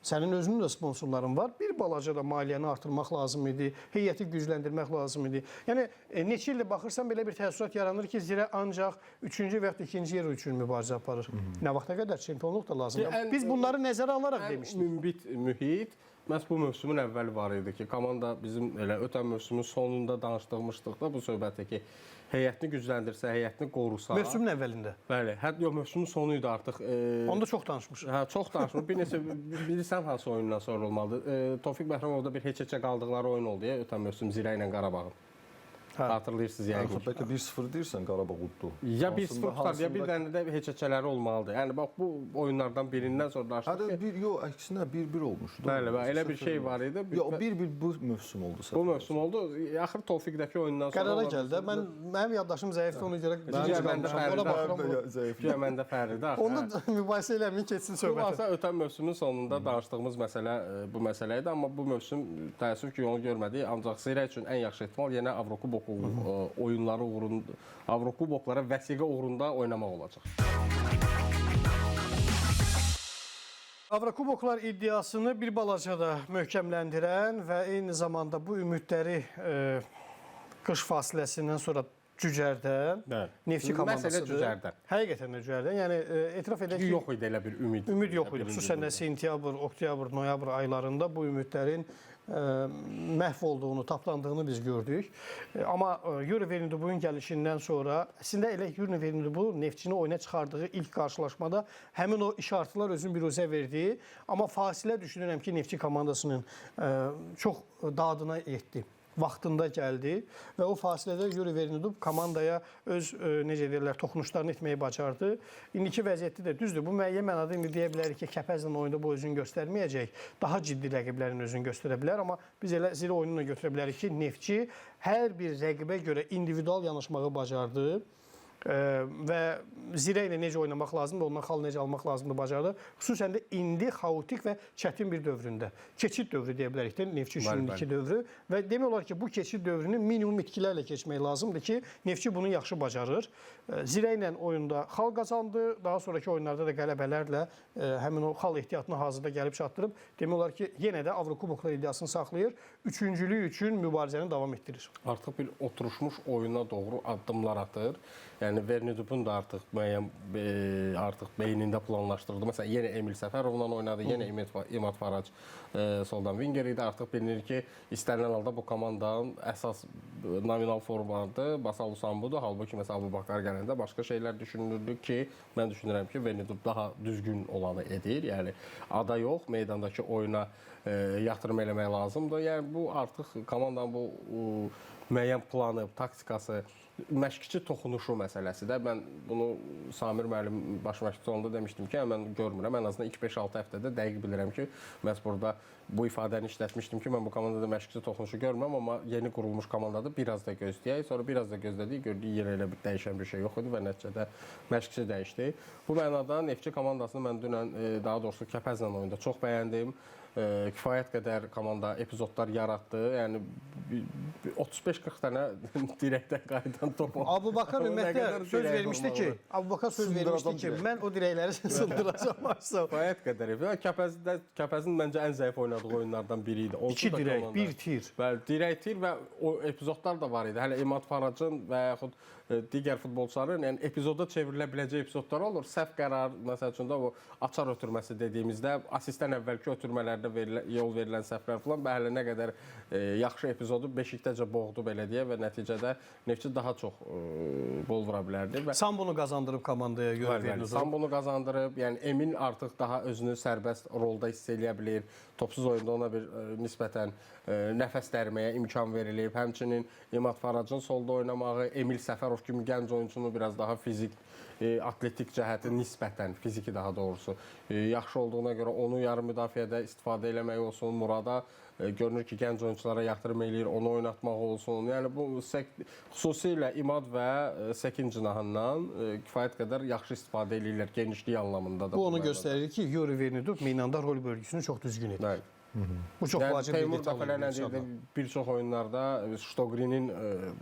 Sənin özünün də sponsorların var. Bir balaca da maliyyəni artırmaq lazım idi, heyəti gücləndirmək lazım idi. Yəni, neçə ildir baxırsan, belə bir təəssürat yaranır ki, Zirə ancaq 3-cü və yaxud da 2-ci yer üçün mübarizə aparır. Nə vaxta qədər çempionluq da lazımdır. Biz bunları nəzərə alaraq demişdik. Münbit mühit məhz bu mövsümün əvvəli var idi ki, komanda bizim elə ötən mövsümün sonunda danışdığmışdıq da bu söhbətə ki, heyətini gücləndirsə, heyətini qorusa. Mövsümün əvvəlində. Bəli, yox, mövsümün sonu idi artıq. Onda çox danışmışıq. Hə, çox danışmışıq. Bir neçə bilirsən hansı oyundan sonra olmalıdır. Tofiq Bəhramovda bir heç-heçə qaldıqları oyun oldu ya ötən mövsüm Zirə ilə Qarabağın. Xatırlayırsınız yəqin ki. Bəlkə 1-0 deyirsən Qarabağ uddu. Ya 1-0 tutar, ya bir dənə də heç-heçələri olmalıdır. Yəni bax bu oyunlardan birindən sonra danışdıq ki, yox, əksinə 1-1 olmuşdu. Bəli, bəli, elə bir şey var idi. Yox, 1-1 bu mövsüm oldu. Bu mövsüm oldu. Axır Tofiqdəki oyundan sonra qərara gəldi. Mənim yaddaşım zəifdir, ona görə ona baxıram. Güya məndə fərqlidir axı. Onda mübahisə eləməyin, keçsin söhbətə. Xülasə ötən mövsümün sonunda danışdığımız məsələ bu məsələ idi, amma bu mövsüm təəssüf ki, onu görmədik. Ancaq Zirə üçün ən yaxşı ehtimal yenə Avrokubok oyunları uğrunda, Avrokuboklara vəsiqə uğrunda oynamaq olacaq. Avrokuboklar iddiasını bir balaca da möhkəmləndirən və eyni zamanda bu ümidləri qış fasiləsindən sonra Cücərdən, Neftçi komandasıdır. Məsələ Cücərdən. Həqiqətən də Cücərdən. Yəni etiraf edək ki, yox idi elə bir ümid. Ümid yox idi. Xüsusən də sentyabr, oktyabr, noyabr aylarında bu ümidlərin məhv olduğunu, taplandığını biz gördük. Amma Yuri Vernidubun gəlişindən sonra, əslində elə Yuri Vernidubu Neftçini oyuna çıxardığı ilk qarşılaşmada həmin o işartılar özünü biruzə verdi. Amma fasilə düşünürəm ki, Neftçi komandasının çox dadına yetdi. Vaxtında gəldi və o fasilədə Yuri Vernidub komandaya öz necə deyirlər, toxunuşlarını etməyi bacardı. İndiki vəziyyətdə də düzdür. Bu müəyyən mənada indi deyə bilərik ki, Kəpəzlə oyunda bu özünü göstərməyəcək. Daha ciddi rəqiblərin özünü göstərə bilər, amma biz elə zirə oyununa götürə bilərik ki, Neftçi hər bir rəqibə görə individual yanaşmağı bacardı. Və zirə ilə necə oynamaq lazımdır, ondan xal necə almaq lazımdır bacardı. Xüsusən də indi xaotik və çətin bir dövründə. Keçid dövrü deyə bilərik də, Neftçi üçün indiki dövrü və demək olar ki, bu keçid dövrünü minimum itkilərlə keçmək lazımdır ki, Neftçi bunu yaxşı bacarır. Zirə ilə oyunda xal qazandı, daha sonraki oyunlarda da qələbələrlə həmin o xal ehtiyatını hazırda gəlib çatdırıb. Demək olar ki, yenə də Avrokuboklar iddiasını saxlayır. Üçüncülük üçün mübarizəni davam etdirir. Artıq bir oturmuş oyuna doğru addımlar atır. Yəni Vernidubun da artıq müəyyən artıq beynində planlaşdırıldı. Məsələn, yenə Emil Səfərovla oynadı, yenə İmad Farac soldan winger idi. Artıq bilinir ki, istənilən halda bu komandanın əsas nominal formadır, Basalu Sambudur. Halbuki məsələn Abubakar gələndə başqa şeylər düşünülürdü ki, mən düşünürəm ki, Vernidub daha düzgün olanı edir. Yəni ada yox, meydandakı oyuna yatırım eləmək lazımdır. Yəni bu artıq komandanın bu müəyyən planı, taktikası, məşqçi toxunuşu məsələsi də. Mən bunu Samir müəllim baş məşqçi olanda demişdim ki, mən görmürəm. Ən azından ilk 5-6 həftədə dəqiq bilirəm ki, məhz burada bu ifadəni işlətmişdim ki, mən bu komandada məşqçi toxunuşu görmürəm, amma yeni qurulmuş komandadır. Biraz da gözləyək. Sonra biraz da gözlədik, gördük yenə elə bir dəyişən bir şey yox idi və nəticədə məşqçi dəyişdi. Bu mənada Neftçi komandasını mən dünən, daha doğrusu Kəpəzlə oyunda çox bəyəndim. Kifayət qədər komanda epizodlar yaratdı. Yəni 35-40 dənə dirəkdən qayıdan top oldu. Abubakar ümumiyyətlə söz vermişdi ki, Abubakar söz vermişdi ki, mən o dirəkləri sındıracağam. Kifayət qədər. Kəpəzin məncə ən zəif oynadığı oyunlardan biri idi. 2 dirək, 1 tir. Bəli, dirək tir və o epizodlar da var idi. Hələ İmad Faracın və yaxud digər futbolçuların, yəni epizoda çevrilə biləcək epizodlar olur. Səhv qərar, məsəl üçün də o açar ötürməsi dediyimizdə asistdən əvvəlki ötürmələrdə yol verilən səhvlər falan və hələ nə qədər yaxşı epizodu Beşikdəcə boğdu belə deyə və nəticədə Neftçi daha çox qol vura bilərdi. Və Sambonu qazandırıb komandaya görə. Sambonu qazandırıb, yəni Emin artıq daha özünü sərbəst rolda hiss eləyə bilir. Topsuz oyunda ona bir nisbətən nəfəs dərməyə imkan verilib. Həmçinin İmad Faracın solda oynamağı, Emil Səfərov kimi gənc oyunçunu biraz daha fizik, atletik cəhəti nisbətən, fiziki daha doğrusu yaxşı olduğuna görə onu yarım müdafiədə istifadə eləmək olsun, Murada görünür ki, gənc oyunçulara yatırım eləyir, onu oynatmaq olsun. Yəni bu xüsusilə İmad və Səkin cinahından kifayət qədər yaxşı istifadə eləyirlər genişlik anlamında da. Bu onu göstərir ki, Yuri Vernidub meydanda rol bölgüsünü çox düzgün edir. Bəli. Bu çox yəni, vacib bir Teymur detal. dəfələrlə deyirdi, bir çox oyunlarda Ştoqrinin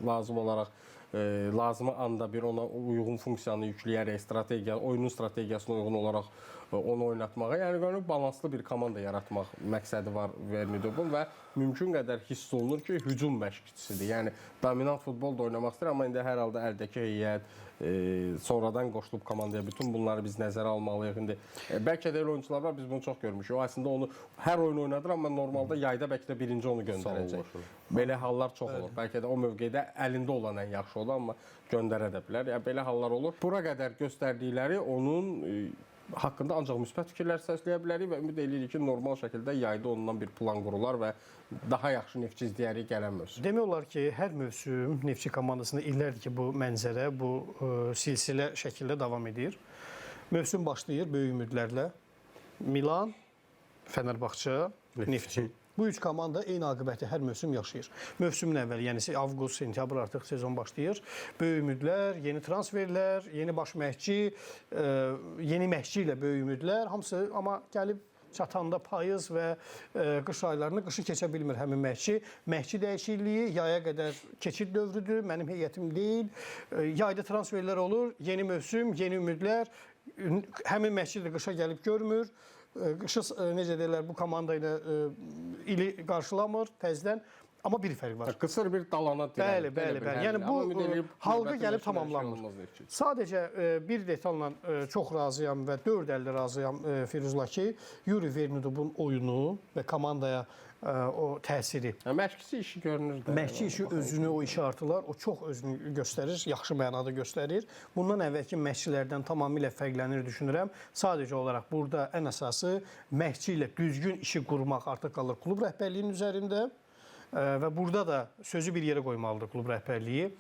lazım olaraq lazımı anda bir ona uyğun funksiyanı yükləyərək strategiya, oyunun strategiyasına uyğun olaraq onu oynatmağa, yəni görünür balanslı bir komanda yaratmaq məqsədi var Vernidubun və mümkün qədər hiss olunur ki, hücum məşqçisidir. Yəni dominant futbol da oynamaq istəyir, amma indi hər halda əldəki heyət sonradan qoşulub komandaya, bütün bunları biz nəzərə almalıyıq indi. Bəlkə də elə oyunçular var, biz bunu çox görmüşük. O əslində onu hər oyun oynadır, amma normalda yayda bəlkə də birinci onu göndərəcək. Belə hallar çox olur. Bəlkə də o mövqedə əlində olan ən yaxşı olur, amma göndərə də bilər. Yəni belə hallar olur. Bura qədər göstərdikləri onun haqqında ancaq müsbət fikirlər səsləyə bilərik və ümid edirik ki, normal şəkildə yayda ondan bir plan qurular və daha yaxşı Neftçi izləyərik gələn mövsüm. Demək olar ki, hər mövsüm Neftçi komandasında illərdir ki, bu mənzərə, bu silsilə şəkildə davam edir. Mövsüm başlayır böyük ümidlərlə. Milan, Fənərbağça, Neftçi. Bu üç komanda eyni aqibəti hər mövsüm yaşayır. Mövsümün əvvəli, yəni avqust, sentyabr artıq sezon başlayır. Böyük ümidlər, yeni transferlər, yeni baş məşqçi, yeni məşqçi ilə böyük ümidlər, hamısı amma gəlib çatanda payız və qış aylarını qışı keçə bilmir həmin məşqçi. Məşqçi dəyişikliyi yaya qədər keçid dövrüdür, mənim heyətim deyil. Yayda transferlər olur, yeni mövsüm, yeni ümidlər. Həmin məşqçi də qışa gəlib görmür. Qışı necə deyirlər, bu komanda ilə ili qarşılamır təzədən. Amma bir fərq var. Qısır bir dalana dirənir. Bəli, bəli, bəli. Yəni bu halqa gəlib tamamlanmır. Sadəcə bir detalla çox razıyam və dörd əlli razıyam Firuzla ki, Yuri Vernudubun oyunu və komandaya o təsiri. Məşqçi işi görünür də. Məşqçi işi özünü o işə artılar, o çox özünü göstərir, yaxşı mənada göstərir. Bundan əvvəlki məşqçilərdən tamamilə fərqlənir düşünürəm. Sadəcə olaraq burada ən əsası məşqçi ilə düzgün işi qurmaq artıq qalır klub rəhbərliyinin üzərində. Və burada da sözü bir yerə qoymalıdır klub rəhbərliyi.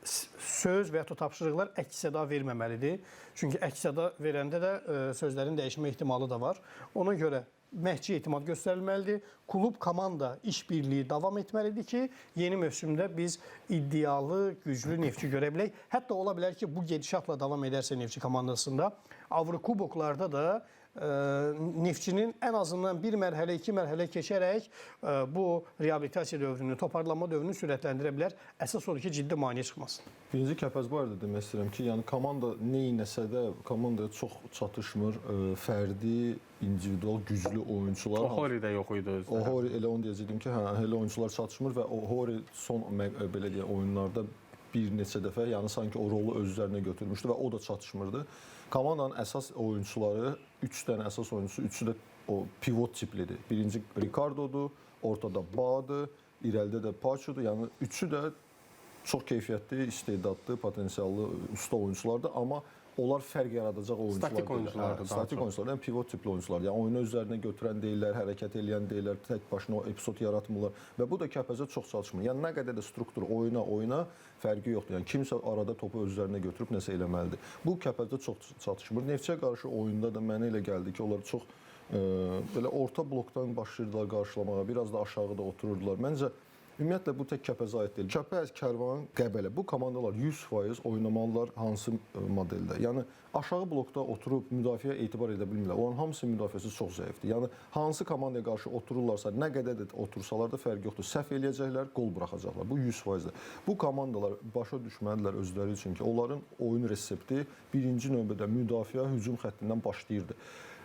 Söz və ya da tapşırıqlar əks-səda verməməlidir. Çünki əks-səda verəndə də sözlərin dəyişmə ehtimalı da var. Ona görə məşqçiyə etimad göstərilməlidir. Klub, komanda işbirliyi davam etməlidir ki, yeni mövsümdə biz iddialı, güclü Neftçi görə bilək. Hətta ola bilər ki, bu gedişatla davam edərsə Neftçi komandasında Avrokuboklarda da Neftçinin ən azından bir mərhələ, iki mərhələ keçərək bu reabilitasiya dövrünü, toparlanma dövrünü sürətləndirə bilər. Əsas odur ki, ciddi maneə çıxmasın. Birinci Kəpəz barədə demək istəyirəm ki, yəni komanda nə etsə də komandaya çox çatışmır fərdi, individual güclü oyunçular. Ohori də yox idi özdə. Ohori elə onu deyəcəkdim ki, hə, elə oyunçular çatışmır və Ohori son belə deyək oyunlarda bir neçə dəfə, yəni sanki o rolu öz üzərinə götürmüşdü və o da çatışmırdı. Komandanın əsas oyunçuları, 3 dənə əsas oyunçusu, üçü də o pivot tiplidir. Birinci Ricardo'dur, ortada Ba'dır, irəlidə də Paço'dur. Yəni üçü də çox keyfiyyətli, istedadlı, potensiallı usta oyunçulardır, amma onlar fərq yaradacaq oyunçular. Statik oyunçulardır. Statik oyunçular, yəni pivot tipli oyunçular. Yəni oyunu özlərinə götürən deyirlər, hərəkət eləyən deyirlər, tək başına o epizod yaratmırlar və bu da Kəpəzə çox çatışmır. Yəni nə qədər də struktur oyuna fərqi yoxdur. Yəni kimsə arada topu özlərinə götürüb nəsə eləməlidir. Bu Kəpəzdə çox çatışmır. Neftçiyə qarşı oyunda da mənə elə gəldi ki, onlar çox belə orta blokdan başlayırdılar qarşılamağa, biraz da aşağıda otururdular. Məncə ümumiyyətlə bu tək Kəpəzə aid deyil. Kəpəz, Kərvan, Qəbələ bu komandalar 100% oynamalılar hansı modeldə. Yəni aşağı blokda oturub müdafiəyə etibar edə bilmirlər. Onların hamısı müdafiəsi çox zəifdir. Yəni hansı komandaya qarşı otururlarsa, nə qədər də otursalar da fərqi yoxdur. Səhv eləyəcəklər, qol buraxacaqlar. Bu 100%-dir. Bu komandalar başa düşməlidirlər özləri üçün ki, onların oyun resepti birinci növbədə müdafiə hücum xəttindən başlayırdı.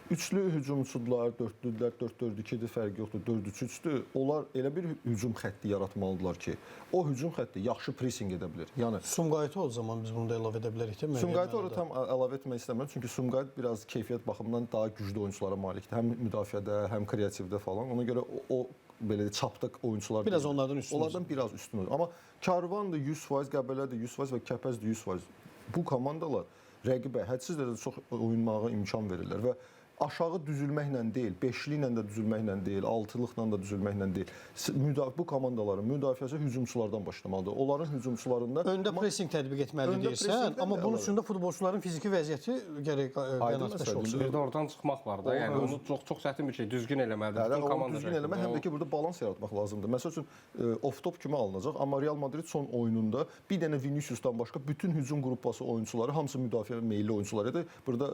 Üçlü hücumçudular, dörtlüdülər, 4-4-2-dir, fərqi yoxdur, 4-3-3-dür. Onlar elə bir hücum xətti yaratmalıdırlar ki, o hücum xətti yaxşı pressing edə bilir. Yəni Sumqayıtı o zaman biz bunu da əlavə edə bilərik, deyil mi? Sumqayıtı orada tam əlavə etmək istəmirəm, çünki Sumqayıt biraz keyfiyyət baxımından daha güclü oyunçulara malikdir. Həm müdafiədə, həm kreativdə falan. Ona görə o belə çapdıq oyunçular biraz onlardan üstün. Onlardan biraz üstün olur. Amma Karvan da 100%, Qəbələ də 100% və Kəpəz də 100%. Bu komandalar rəqibə hədsiz dərəcədə çox oynamağa imkan verirlər və aşağı düzülməklə deyil, beşliklə də düzülməklə deyil, altılıqla da düzülməklə deyil. Bu komandaların müdafiəsi hücumçulardan başlamalıdır. Onların hücumçularında öndə pressing tətbiq etməlidir deyirsən, amma bunun üçün də futbolçuların fiziki vəziyyəti gərək qənaətbəxş olsun. Bir də oradan çıxmaq var da. Yəni onu çox çətin bir şey, düzgün eləməlidir. Bütün komanda düzgün eləmək, həm də ki burada balans yaratmaq lazımdır. Məsəl üçün off-top kimi alınacaq, amma Real Madrid son oyununda bir dənə Vinicius'dan başqa bütün hücum qrupası oyunçuları hamısı müdafiə meyilli oyunçular idi. Burada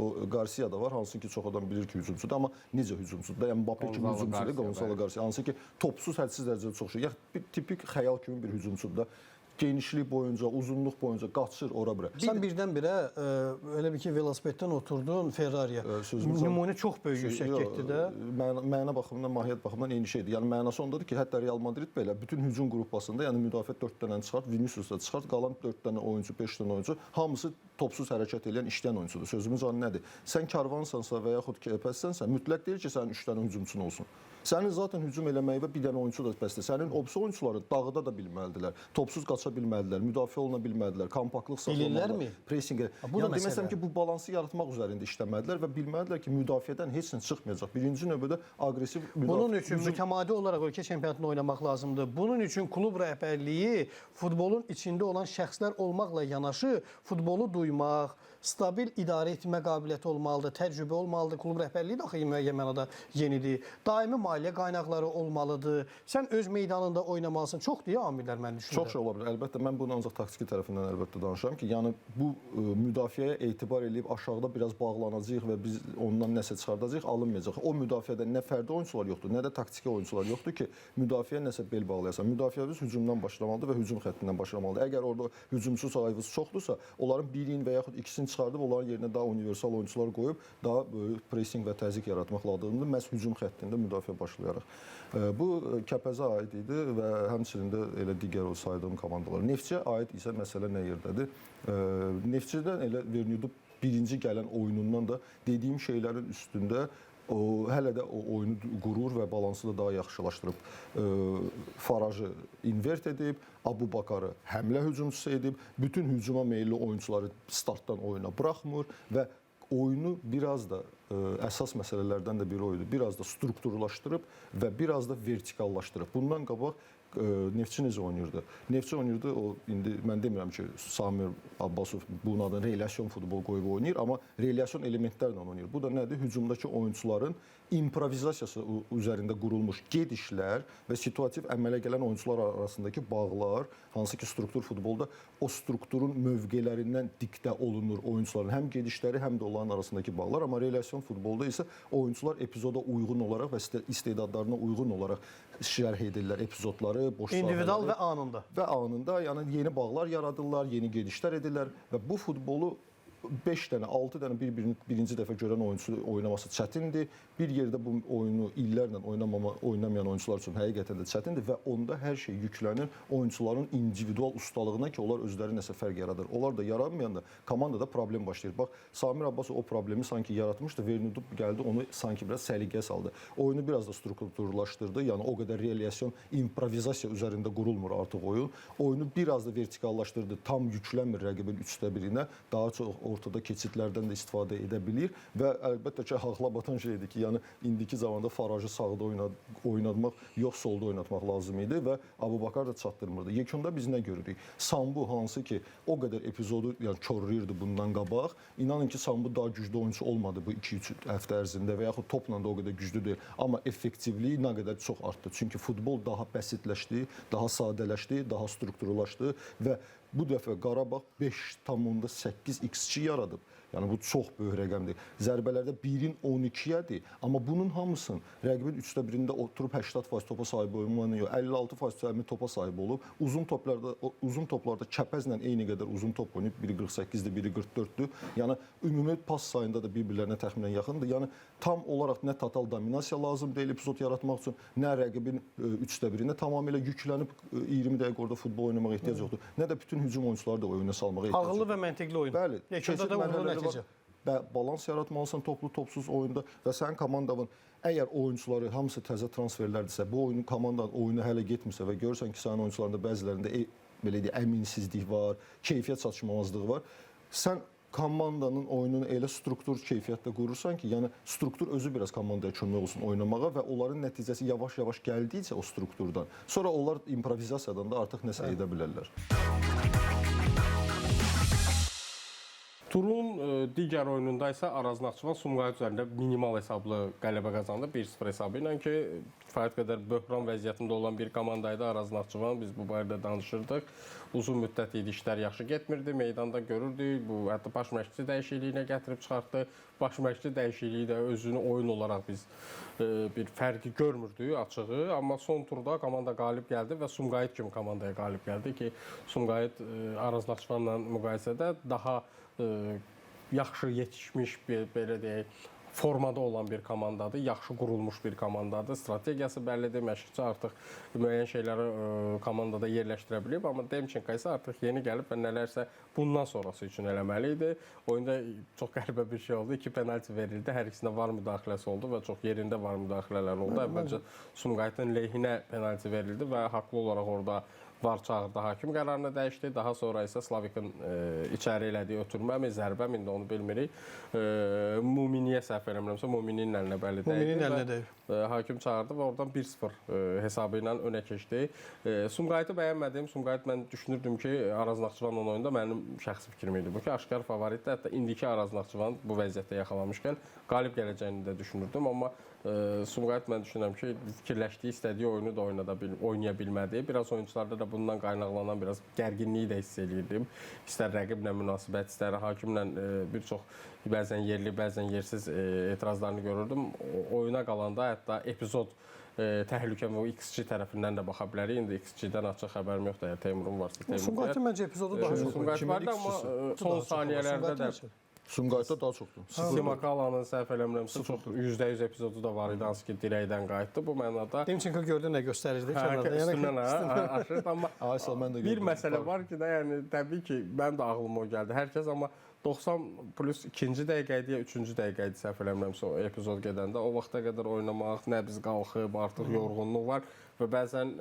o Garcia da var, hansı ki çox adam bilir ki hücumçudur, amma necə hücumçudur? Yəni Mbappe kimi hücumçudur, Gonzalo Garcia, hansı ki topsuz hədsiz dərəcədə çox şey. Yəni bir tipik xəyal kimi bir hücumçudur da. Genişlik boyunca, uzunluq boyunca qaçır ora bura. Sən birdən-birə elə bir ki velosipeddən oturdun Ferrari'yə. Nümunə çox böyük yüksək getdi də. Məna baxımından, mahiyyət baxımından eyni şeydir. Yəni mənası ondadır ki, hətta Real Madrid belə bütün hücum qrupasında, yəni müdafiə 4 dənəni çıxart, Vinicius da çıxart, qalan 4 dənə oyunçu, 5 dənə oyunçu hamısı topsuz hərəkət eləyən, işləyən oyunçudur. Sözümüz an nədir? Sən Karvansansa və yaxud Kəpəzsənsə, mütləq deyil ki, sənin 3 dənə hücumçun olsun. Sənin zaten hücum eləməyi və bir dənə oyunçu da bəsdir. Sənin obsi oyunçuları dağda da bilməlidirlər. Topsuz qaça bilməlidirlər, müdafiə oluna bilməlidirlər, kompaktlıq saxlamalılar, pressing. Yəni deməsəm ki, bu balansı yaratmaq üzərində işləməlidirlər və bilməlidirlər ki, müdafiədən heç nə çıxmayacaq. Birinci növbədə aqressiv müdafiə. Bunun üçün mütəmadi olaraq ölkə çempionatında oynamaq lazımdır. Bunun üçün klub rəhbərliyi futbolun içində olan şəxslər olmaqla yanaşı futbolu duymaq, stabil idarə etmə qabiliyyəti olmalıdır, təcrübə olmalıdır. Klub rəhbərliyi də axı müəyyən mənada yenidir. Daimi maliyyə qaynaqları olmalıdır. Sən öz meydanında oynamalısan. Çox deyə amillər mən düşünürəm. Çox şey ola bilər. Əlbəttə mən bunu ancaq taktiki tərəfindən əlbəttə danışıram ki, yəni bu müdafiəyə etibar eləyib aşağıda biraz bağlanacağıq və biz ondan nəsə çıxardacağıq, alınmayacaq. O müdafiədə nə fərdi oyunçular yoxdur, nə də taktiki oyunçular yoxdur ki, müdafiəyə nəsə bel bağlayasan. Müdafiəmiz hücumdan başlamalıdır və hücum xəttindən başlamalıdır. Əgər orada hücumçu sayımız çoxdursa, onların birinci birinin və yaxud ikisini çıxardıb onların yerinə daha universal oyunçular qoyub daha böyük pressing və təzyiq yaratmaq lazımdır. Məhz hücum xəttində müdafiə başlayaraq. Bu Kəpəzə aid idi və həmçinin də elə digər o saydığım komandalar. Neftçiyə aid isə məsələ nə yerdədir? Neftçidən elə Vernyudu birinci gələn oyunundan da dediyim şeylərin üstündə o hələ də o oyunu qurur və balansı da daha yaxşılaşdırıb. Farajı invert edib, Abubakarı həmlə hücumçusu edib, bütün hücuma meyilli oyunçuları startdan oyuna buraxmır və oyunu biraz da əsas məsələlərdən də biri o idi. Biraz da strukturlaşdırıb və biraz da vertikallaşdırıb. Bundan qabaq Neftçi necə oynayırdı? Neftçi oynayırdı, o indi mən demirəm ki, Samir Abbasov bunun adını reləsion futbol qoyub oynayır, amma reləsion elementlərlə oynayır. Bu da nədir? Hücumdakı oyunçuların improvizasiyası üzərində qurulmuş gedişlər və situativ əmələ gələn oyunçular arasındakı bağlar, hansı ki struktur futbolda o strukturun mövqelərindən diktə olunur oyunçuların həm gedişləri, həm də onların arasındakı bağlar, amma reləsion futbolda isə oyunçular epizoda uyğun olaraq və istedadlarına uyğun olaraq şərh edirlər epizodları, boş İndividual sahələri və anında. Və anında, yəni yeni bağlar yaradırlar, yeni gedişlər edirlər və bu futbolu 5 dənə, 6 dənə bir-birini birinci dəfə görən oyunçu oynaması çətindir. Bir yerdə bu oyunu illərlə oynamayan oyunçular üçün həqiqətən də çətindir və onda hər şey yüklənir oyunçuların individual ustalığına ki, onlar özləri nəsə fərq yaradır. Onlar da yaranmayanda komandada problem başlayır. Bax, Samir Abbasov o problemi sanki yaratmışdı, Vernudu gəldi onu sanki biraz səliqəyə saldı. Oyunu biraz da strukturlaşdırdı. Yəni o qədər realiasyon, improvizasiya üzərində qurulmur artıq oyun. Oyunu biraz da vertikallaşdırdı. Tam yüklənmir rəqibin 3də 1-inə. Daha çox ortada keçidlərdən də istifadə edə bilir və əlbəttə ki, ağla batan şeydir ki, yəni indiki zamanda Farajı sağda oynatmaq, yox solda oynatmaq lazım idi və Abubakar da çatdırmırdı. Yekunda biz nə görürük? Sambu hansı ki o qədər epizodu yəni korlayırdı bundan qabaq. İnanın ki, Sambu daha güclü oyunçu olmadı bu 2-3 həftə ərzində və yaxud topla da o qədər güclü deyil. Amma effektivliyi nə qədər çox artdı. Çünki futbol daha bəsitləşdi, daha sadələşdi, daha strukturlaşdı və bu dəfə Qarabağ 5,8 XG yaradıb. Yəni bu çox böyük rəqəmdir. Zərbələrdə 1-in 12-yədir. Amma bunun hamısını rəqibin 3də 1-ində oturub 80% topa sahib olmanı yox, 56% cəmi topa sahib olub. Uzun toplarda Kəpəzlə eyni qədər uzun top oynayıb, biri 48-dir, biri 44-dür. Yəni ümumi pas sayında da bir-birlərinə təxminən yaxındır. Yəni tam olaraq nə total dominasiya lazım deyil epizod yaratmaq üçün, nə rəqibin 3də 1-ində tamamilə yüklənib 20 dəqiqə orada futbol oynamağa ehtiyac yoxdur. Nə də bütün hücum oyunçuları da oyuna salmağa ehtiyac yoxdur. Ağıllı və məntiqli oyun. Bəli. Yekunda da uğurlu nəticə. Balans yaratmalısan toplu, topsuz oyunda və sənin komandanın əgər oyunçuları hamısı təzə transferlərdirsə, bu oyunun komandanın oyunu hələ getmirsə və görürsən ki, sənin oyunçularında bəzilərində belə deyək, əminsizlik var, keyfiyyət çatışmamazlığı var. Sən komandanın oyununu elə struktur keyfiyyətdə qurursan ki, yəni struktur özü biraz komandaya kömək olsun oynamağa və onların nəticəsi yavaş-yavaş gəldikcə o strukturdan, sonra onlar improvizasiyadan da artıq nəsə edə bilərlər. Turun digər oyununda isə Araz Naxçıvan Sumqayıt üzərində minimal hesablı qələbə qazandı 1-0 hesabı ilə ki, kifayət qədər böhran vəziyyətində olan bir komanda idi Araz Naxçıvan. Biz bu barədə danışırdıq. Uzun müddət idi, işlər yaxşı getmirdi. Meydanda görürdük. Bu hətta baş məşqçi dəyişikliyinə gətirib çıxartdı. Baş məşqçi dəyişikliyi də özünü oyun olaraq biz bir fərqi görmürdük açığı. Amma son turda komanda qalib gəldi və Sumqayıt kimi komandaya qalib gəldi ki, Sumqayıt Araz Naxçıvanla müqayisədə daha yaxşı yetişmiş bir, belə deyək, formada olan bir komandadır, yaxşı qurulmuş bir komandadır. Strategiyası bəllidir, məşqçi artıq müəyyən şeyləri komandada yerləşdirə bilib, amma Demçenko isə artıq yeni gəlib və nələrsə bundan sonrası üçün eləməli idi. Oyunda çox qəribə bir şey oldu, 2 penalti verildi, hər ikisində VAR müdaxiləsi oldu və çox yerində VAR müdaxilələri oldu. Əvvəlcə Sumqayıtın lehinə penalti verildi və haqlı olaraq orada VAR çağırdı, hakim qərarını dəyişdi. Daha sonra isə Slavikin içəri elədiyi ötürməmi, zərbəmi, indi onu bilmirik. Muminiyə səhv eləmirəmsə, Muminin əlinə bəli dəydi. Muminin əlinə dəydi. Hakim çağırdı və oradan 1-0 hesabı ilə önə keçdi. Sumqayıtı bəyənmədim. Sumqayıt mən düşünürdüm ki, Araz Naxçıvanla oyunda mənim şəxsi fikrim idi bu ki, aşkar favoritdir. Hətta indiki Araz Naxçıvan bu vəziyyətdə yaxalamışkən qalib gələcəyini də düşünürdüm. Amma Sumqayıt mən düşünürəm ki, fikirləşdiyi, istədiyi oyunu da oynaya bilmədi. Biraz oyunçularda da bundan qaynaqlanan biraz gərginliyi də hiss eləyirdim. İstər rəqiblə münasibət, istər hakimlə bir çox bəzən yerli, bəzən yersiz etirazlarını görürdüm. Oyuna qalanda hətta epizod təhlükə və o XG tərəfindən də baxa bilərik. İndi XG-dən açıq xəbərim yoxdur. Əgər Teymurun varsa Teymur. Sumqayıtın məncə epizodu daha çox. Sumqayıt vardı, amma son saniyələrdə də Sumqayıtda daha çoxdur. Simakalanın səhv eləmirəmsə çox %100 epizodu da var idi, hansı ki dirəkdən qayıtdı. Bu mənada Demçenko gördü nə göstərirdi kənarda. Yəni üstündən aşırdı, amma Aysel mən də gördüm. Bir məsələ var ki də, yəni təbii ki, mənim də ağlıma o gəldi. Hər kəs amma 90 plus 2-ci dəqiqə idi ya 3-cü dəqiqə idi səhv eləmirəmsə o epizod gedəndə. O vaxta qədər oynamaq, nəbz qalxıb, artıq yorğunluq var və bəzən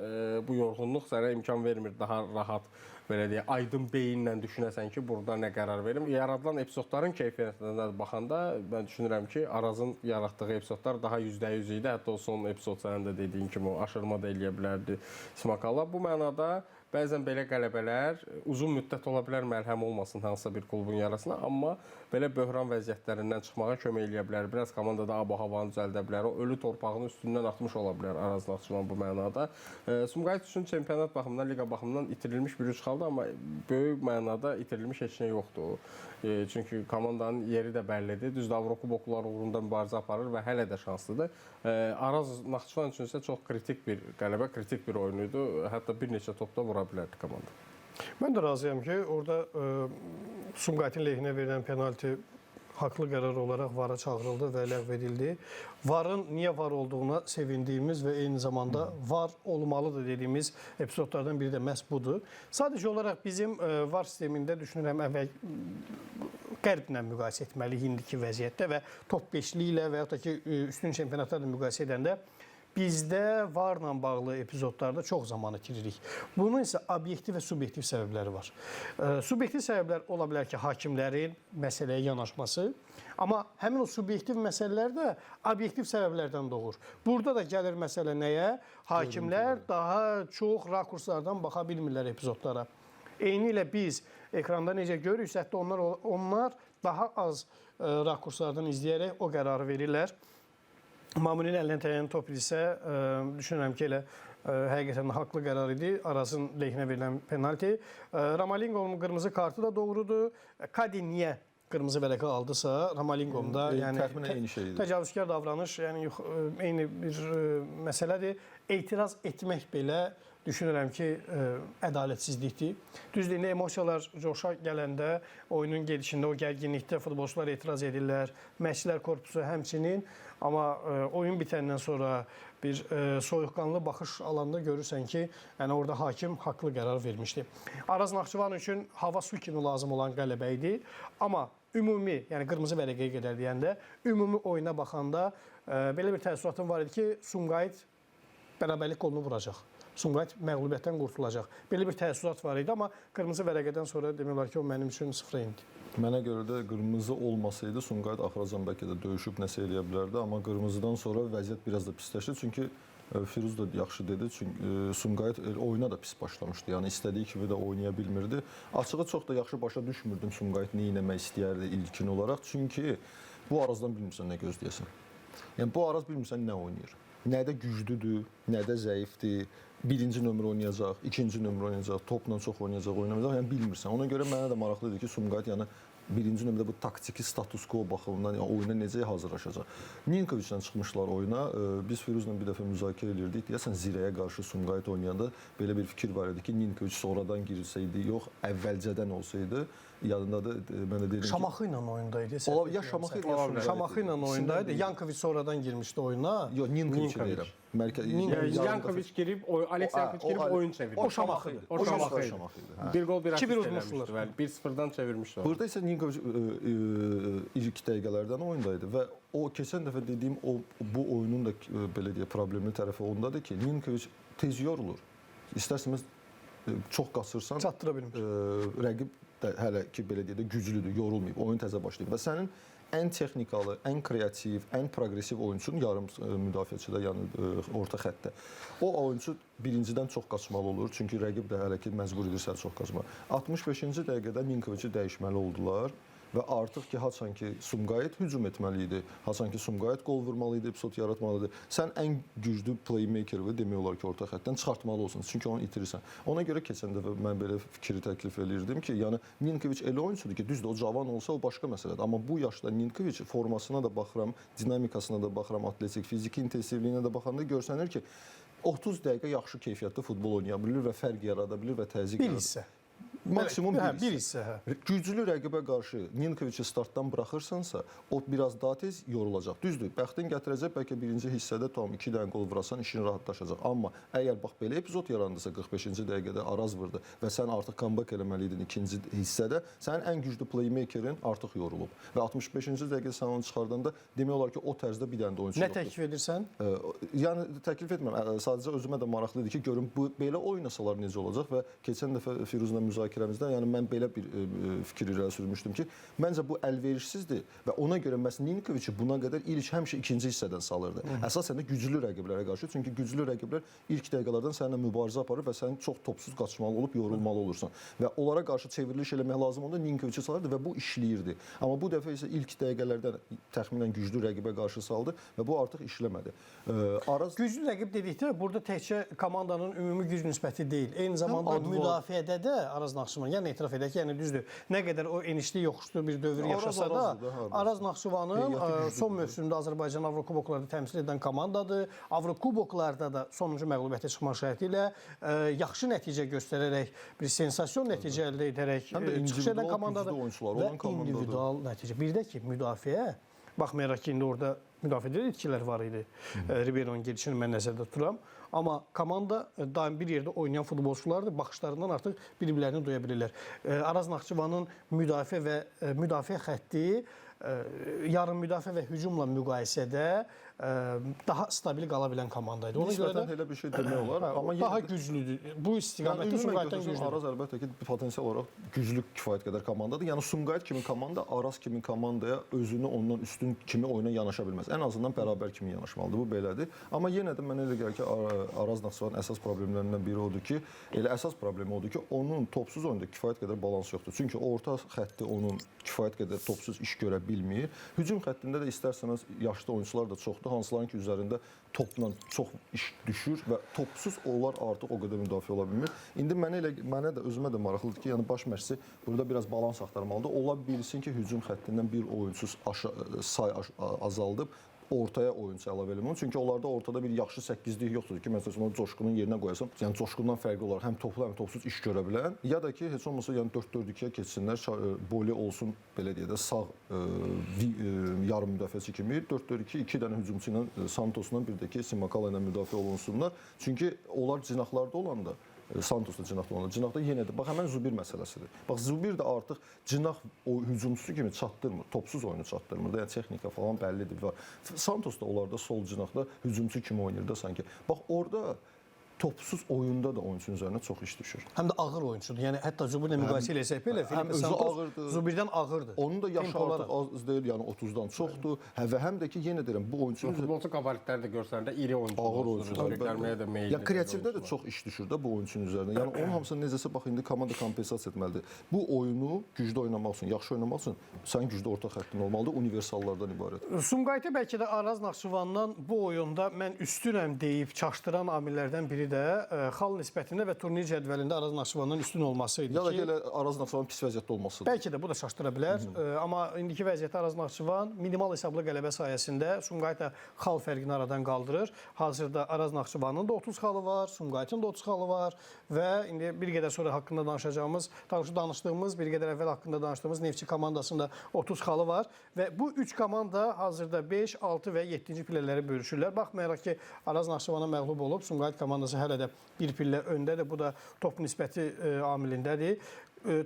bu yorğunluq sənə imkan vermir daha rahat, belə deyək, aydın beyinlə düşünəsən ki, burada nə qərar verim. Yaradılan epizodların keyfiyyətinə də baxanda mən düşünürəm ki, Arazın yaratdığı epizodlar daha %100 idi. Hətta o son epizod sənin də dediyin kimi o aşırma da eləyə bilərdi Simakala. Bu mənada bəzən belə qələbələr uzun müddət ola bilər məlhəm olmasın hansısa bir klubun yarasına, amma belə böhran vəziyyətlərindən çıxmağa kömək eləyə bilər. Biraz komandada ab-havanı düzəldə bilər. O ölü torpağını üstündən atmış ola bilər Araz Naxçıvan bu mənada. Sumqayıt üçün çempionat baxımından, liqa baxımından itirilmiş bir üç xaldı, amma böyük mənada itirilmiş heç nə yoxdur. Çünki komandanın yeri də bəllidir. Düzdür, Avrokuboklar uğrunda mübarizə aparır və hələ də şanslıdır. Araz Naxçıvan üçün isə çox kritik bir qələbə, kritik bir oyun idi. Hətta bir neçə topda vura bilərdi komanda. Mən də razıyam ki, orada Sumqayıtın lehinə verilən penalti haqlı qərar olaraq VAR-a çağırıldı və ləğv edildi. VAR-ın niyə VAR olduğuna sevindiyimiz və eyni zamanda VAR olmalıdır dediyimiz epizodlardan biri də məhz budur. Sadəcə olaraq bizim VAR sistemində düşünürəm əvvəl Qərblə müqayisə etməliyik indiki vəziyyətdə və top 5-li ilə və yaxud da ki üstün çempionatlarla müqayisə edəndə bizdə VAR-la bağlı epizodlarda çox zaman itiririk. Bunun isə obyektiv və subyektiv səbəbləri var. Subyektiv səbəblər ola bilər ki, hakimlərin məsələyə yanaşması, amma həmin o subyektiv məsələlər də obyektiv səbəblərdən doğur. Burada da gəlir məsələ nəyə? Hakimlər daha çox rakurslardan baxa bilmirlər epizodlara. Eyni ilə biz ekranda necə görürüksə, hətta onlar daha az rakurslardan izləyərək o qərarı verirlər. Mamunin əlinə dəyən top isə düşünürəm ki, elə həqiqətən haqlı qərar idi. Arazın lehinə verilən penalti. Ramalingovun qırmızı kartı da doğrudur. Kadi niyə qırmızı vərəqə aldısa, Ramalingovda yəni təxminən eyni şey idi. Təcavüzkar davranış, yəni eyni bir məsələdir. Etiraz etmək belə düşünürəm ki, ədalətsizlikdir. Düzdür, indi emosiyalar coşa gələndə, oyunun gedişində, o gərginlikdə futbolçular etiraz edirlər, məşqçilər korpusu həmçinin. Amma oyun bitəndən sonra bir soyuqqanlı baxış alanda görürsən ki, yəni orada hakim haqlı qərar vermişdi. Araz Naxçıvan üçün hava su kimi lazım olan qələbə idi. Amma ümumi, yəni qırmızı vərəqəyə qədər deyəndə, ümumi oyuna baxanda belə bir təəssüratım var idi ki, Sumqayıt bərabərlik qolunu vuracaq. Sumqayıt məğlubiyyətdən qurtulacaq. Belə bir təəssürat var idi, amma qırmızı vərəqədən sonra demək olar ki, o mənim üçün sıfıra indi. Mənə görə də qırmızı olmasaydı Sumqayıt axıracan bəlkə də döyüşüb nəsə eləyə bilərdi, amma qırmızıdan sonra vəziyyət biraz da pisləşdi. Çünki Firuz da yaxşı dedi, çünki Sumqayıt oyuna da pis başlamışdı. Yəni istədiyi kimi də oynaya bilmirdi. Açığı çox da yaxşı başa düşmürdüm Sumqayıt nə etmək istəyərdi ilkin olaraq. Çünki bu Arazdan bilmirsən nə gözləyəsən. Yəni bu Araz bilmirsən nə oynayır. Nədə güclüdür, nədə zəifdir. Birinci nömrə oynayacaq, ikinci nömrə oynayacaq, topla çox oynayacaq, oynamayacaq. Yəni bilmirsən. Ona görə mənə də maraqlı idi ki, Sumqayıt yəni birinci nömrədə bu taktiki status quo baxımından yəni oyuna necə hazırlaşacaq. Ninkoviçlə çıxmışlar oyuna. Biz Firuzla bir dəfə müzakirə edirdik. Deyəsən Zirəyə qarşı Sumqayıt oynayanda belə bir fikir var idi ki, Ninkoviç sonradan girsəydi, yox, əvvəlcədən olsaydı. Yadındadır, mən də deyirəm ki, Şamaxı ilə oyundaydı. Ya Şamaxı ya Sumqayıt. Şamaxı ilə oyundaydı. Yankoviç sonradan girmişdi oyuna. Yox, Ninkoviç deyirəm. Yankoviç girib, Alex Yankoviç girib oyun çevirdi. O Şamaxı idi. O Şamaxı idi. Bir qol, bir asist eləmişdi. Bəli, 1-0-dan çevirmişdi. Burada isə Ninkoviç ilk dəqiqələrdən oyundaydı və o keçən dəfə dediyim o bu oyunun da belə deyə problemli tərəfi ondadır ki, Ninkoviç tez yorulur. İstərsəniz çox qaçırsan, çatdıra bilmir. Rəqib də hələ ki belə deyək də güclüdür, yorulmayıb, oyun təzə başlayıb və sənin ən texnikalı, ən kreativ, ən progressiv oyunçun yarım müdafiəçidə, yəni orta xəttdə. O oyunçu birincidən çox qaçmalı olur, çünki rəqib də hələ ki məcbur edir səni çox qaçmağa. 65-ci dəqiqədə Ninkoviçi dəyişməli oldular. Və artıq ki, haçan ki Sumqayıt hücum etməli idi, haçan ki Sumqayıt qol vurmalı idi, epizod yaratmalı idi. Sən ən güclü playmakerini demək olar ki, orta xəttdən çıxartmalı olsun. Çünki onu itirirsən. Ona görə keçən dəfə mən belə fikri təklif eləyirdim ki, yəni Ninkovic elə oyunçudur ki, düzdür, o cavan olsa o başqa məsələdir. Amma bu yaşda Ninkovic formasına da baxıram, dinamikasına da baxıram, atletik, fiziki intensivliyinə də baxanda görsənir ki, 30 dəqiqə yaxşı keyfiyyətli futbol oynaya bilir və fərq yarada bilir və təzyiq Bir yarada. hissə. Maksimum Hə, bir bir hissə. hissə. Hə. Güclü rəqibə qarşı Ninkoviçi startdan buraxırsansa, o biraz daha tez yorulacaq. Düzdür, bəxtin gətirəcək, bəlkə birinci hissədə tam 2 dənə qol vurasan, işin rahatlaşacaq. Amma əgər bax belə epizod yarandısa 45-ci dəqiqədə Araz vurdu və sən artıq comeback eləməliydin ikinci hissədə, sənin ən güclü playmakerin artıq yorulub və 65-ci dəqiqədə sən onu çıxardanda demək olar ki, o tərzdə bir dənə də oyunçu Nə yoxdur. təklif edirsən? Yəni təklif etmirəm. Sadəcə özümə də maraqlı idi ki, görüm bu belə oynasalar necə olacaq və keçən dəfə Firuzla müzakirəmizdə, yəni mən belə bir fikir irəli sürmüşdüm ki, məncə bu əlverişsizdir və ona görə məhz Ninkoviçi buna qədər İliç həmişə ikinci hissədən salırdı. Əsasən də güclü rəqiblərə qarşı, çünki güclü rəqiblər ilk dəqiqələrdən səninlə mübarizə aparır və sən çox topsuz qaçmalı olub yorulmalı olursan və onlara qarşı çevriliş eləmək lazım olanda Ninkoviçi salırdı və bu işləyirdi. Amma bu dəfə isə ilk dəqiqələrdən təxminən güclü rəqibə qarşı saldı və bu artıq işləmədi. Araz Güclü rəqib dedikdə burada təkcə komandanın ümumi güc nisbəti deyil. Eyni zamanda adı var. müdafiədə də Araz Naxçıvan, yəni etiraf edək ki, yəni düzdür. Nə qədər o enişli yoxuşlu bir dövr Araz yaşasa da, Arazdır da, hardasa. Araz Naxçıvanın Heyəti güclüdür. son mövsümdə Azərbaycan Avrokuboklarda təmsil edən komandadır. Avrokuboklarda da sonuncu məğlubiyyətə çıxmaq şərti ilə yaxşı nəticə göstərərək, bir sensasiyon nəticə əldə edərək Həm də çıxış edən individual komandadır. güclü oyunçuları Və olan komandadır. individual nəticə. Bir də ki, müdafiə, baxmayaraq ki, indi orada müdafiədə də itkilər var idi. Ribeiro'nun gedişini mən nəzərdə tuturam. Amma komanda daim bir yerdə oynayan futbolçulardır. Baxışlarından artıq bir-birlərini duya bilirlər. Araz Naxçıvanın müdafiə və müdafiə xətti yarım müdafiə və hücumla müqayisədə daha stabil qala bilən komanda idi. Ona görə nisbətən də elə bir şey demək olar, amma yenə daha də- güclüdür. Bu Yəni istiqamətdə ümumən Sumqayıtdan götürsən güclüdür. Araz əlbəttə ki, potensial olaraq güclü kifayət qədər komandadır. Yəni Sumqayıt kimi komanda Araz kimi komandaya özünü ondan üstün kimi oyuna yanaşa bilməz. Ən azından bərabər kimi yanaşmalıdır. Bu belədir. Amma yenə də mənə elə gəlir ki, Araz Naxçıvanın əsas problemlərindən biri odur ki, elə əsas problemi odur ki, onun topsuz oyunda kifayət qədər balans yoxdur. Çünki orta xətti onun kifayət qədər topsuz iş görə bilmir. Hücum xəttində də istər-istəməz yaşlı oyunçular da çoxdur, hansıların ki, üzərində topla çox iş düşür və topsuz onlar artıq o qədər müdafiə ola bilmir. İndi mənə də özümə də maraqlıdır ki, yəni baş məşqçi burada biraz balans axtarmalıdır. Ola bilsin ki, hücum xəttindən bir oyunçu say azaldıb ortaya oyunçu əlavə eləmək. Çünki onlarda ortada bir yaxşı səkkizlik yoxdur ki, məsəl üçün onu Coşqunun yerinə qoyasan, yəni Coşqundan fərqli olaraq həm toplu, həm topsuz iş görə bilən, ya da ki, heç olmasa yəni 4-4-2-yə keçsinlər, Boli olsun belə deyək də sağ yarım müdafiəçi kimi 4-4-2 iki dənə hücumçu ilə Santosla bir də ki Simakala ilə müdafiə olunsunlar. Çünki onlar cinahlarda olanda Santos da cinahda olanda, cinahda yenə də bax həmən Zubir məsələsidir. Bax Zubir də artıq cinah o hücumçusu kimi çatdırmır, topsuz oyunu çatdırmır da, yəni texnika falan bəllidir var. Santos da onlarda sol cinahda hücumçu kimi oynayır da sanki. Bax orada topsuz oyunda da oyunçunun üzərinə çox iş düşür. Həm də ağır oyunçudur. Yəni hətta Zubirlə müqayisə eləsək belə həm Felipe özü Santos ağırdır. Zubirdən ağırdır. Onun da yaşı Tempo olaraq. artıq az deyil, yəni 30-dan çoxdur. Hə, və həm də ki yenə deyirəm bu oyunçunun Futbolçu qabaritləri də görsən də iri oyunçular. ağır oyunçular. Göstərməyə də meyilli. Ya kreativdə də çox iş düşür də bu oyunçunun üzərinə. Yəni onun hamısını necəsə bax indi komanda kompensasiya etməlidir. Bu oyunu güclü oynamaq üçün, yaxşı oynamaq üçün sənin güclü orta xəttin olmalıdır, universallardan ibarət. Sumqayıtı bəlkə də Araz Naxçıvandan bu oyunda mən üstünəm deyib çaşdıran amillərdən biri də xal nisbətində və turnir cədvəlində Araz Naxçıvandan üstün olması idi Ya da ki, ki elə Araz Naxçıvanın pis vəziyyətdə olmasıdır. bəlkə də bu da çaşdıra bilər. Amma indiki vəziyyətdə Araz Naxçıvan minimal hesablı qələbə sayəsində Sumqayıt da xal fərqini aradan qaldırır. Hazırda Araz Naxçıvanın da 30 xalı var, Sumqayıtın da 30 xalı var və indi bir qədər sonra haqqında danışacağımız, danışdığımız, bir qədər əvvəl haqqında danışdığımız Neftçi komandasında 30 xalı var və bu üç komanda hazırda 5, 6 və 7-ci pillələri bölüşürlər. Baxmayaraq ki, Araz Naxçıvana məğlub olub, Sumqayıt komandası hələ də bir pillə öndədir. Bu da top nisbəti amilindədir.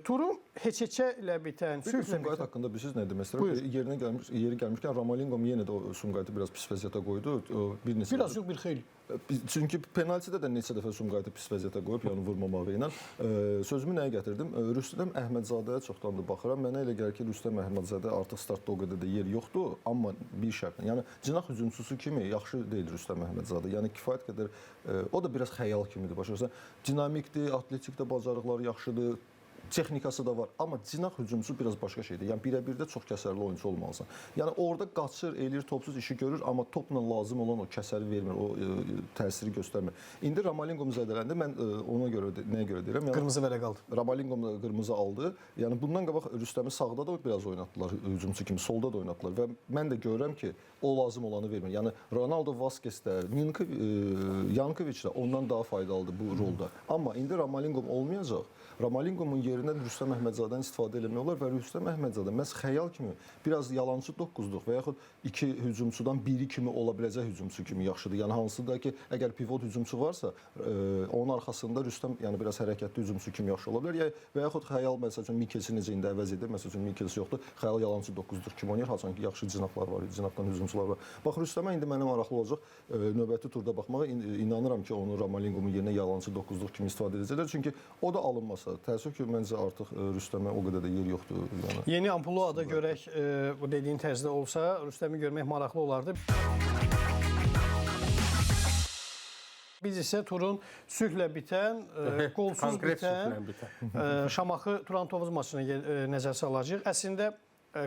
Turun heç-heçə ilə bitən, Bir də sülhlə Sumqayıt bitən. haqqında bilirsiniz nə demək istəyirəm? Yerinə gəlmiş, yeri gəlmişkən Ramalingom yenə də o Sumqayıtı biraz pis vəziyyətə qoydu. O bir neçə Biraz yox, bir xeyli. Çünki penaltidə də neçə dəfə Sumqayıtı pis vəziyyətə qoyub, yəni vurmamağı ilə. Sözümü nəyə gətirdim? Rüstəm Əhmədzadə çoxdandır baxıram. Mənə elə gəlir ki, Rüstəm Əhmədzadə artıq startda o qədər də yer yoxdur, amma bir şərtlə. Yəni cinah hücumçusu kimi yaxşı deyil Rüstəm Əhmədzadə. Yəni kifayət qədər o da biraz xəyal kimidir, başa düşürsən? Dinamikdir, atletikdə bacarıqları yaxşıdır. Texnikası da var, amma cinah hücumçusu biraz başqa şeydir. Yəni birə-birdə çox kəsərli oyunçu olmalısan. Yəni orada qaçır, eləyir, topsuz işi görür, amma topla lazım olan o kəsəri vermir, o təsiri göstərmir. İndi Ramalingom zədələndi. Mən ona görə nəyə görə deyirəm? Yəni Qırmızı vərəq aldı. Ramalingom da qırmızı aldı. Yəni bundan qabaq Rüstəmi sağda da biraz oynatdılar hücumçu kimi, solda da oynatdılar və mən də görürəm ki, o lazım olanı vermir. Yəni Ronaldo Vasquez də, Yankovic də ondan daha faydalıdır bu rolda. Amma indi Ramalingom olmayacaq. Ramalingomun yerinə Rüstəm Əhmədzadədən istifadə eləmək olar və Rüstəm Əhmədzadə məhz xəyal kimi biraz yalançı doqquzluq və yaxud iki hücumçudan biri kimi ola biləcək hücumçu kimi yaxşıdır. Yəni hansı da ki, əgər pivot hücumçu varsa, onun arxasında Rüstəm yəni biraz hərəkətli hücumçu kimi yaxşı ola bilər. Ya və yaxud xəyal məsəl üçün Mikkelsi necə indi əvəz edir? Məsəl üçün Mikkels yoxdur. Xəyal yalançı doqquzluq kimi oynayır. Haçan ki, yaxşı cinahlar var, cinahdan hücumçular var. Bax Rüstəmə indi mənə maraqlı olacaq növbəti turda baxmağa. İnanıram ki, onu Ramalingomun yerinə yalançı doqquzluq kimi istifadə edəcəklər. Çünki o da alınmasa, təəssüf ki, məncə artıq Rüstəmə o qədər də yer yoxdur. Yəni. Yeni ampluada görək bu dediyin tərzdə olsa Rüstəmi görmək maraqlı olardı. Biz isə turun sülhlə bitən, qolsuz bitən Şamaxı Turan Tovuz maçına nəzər salacağıq. Əslində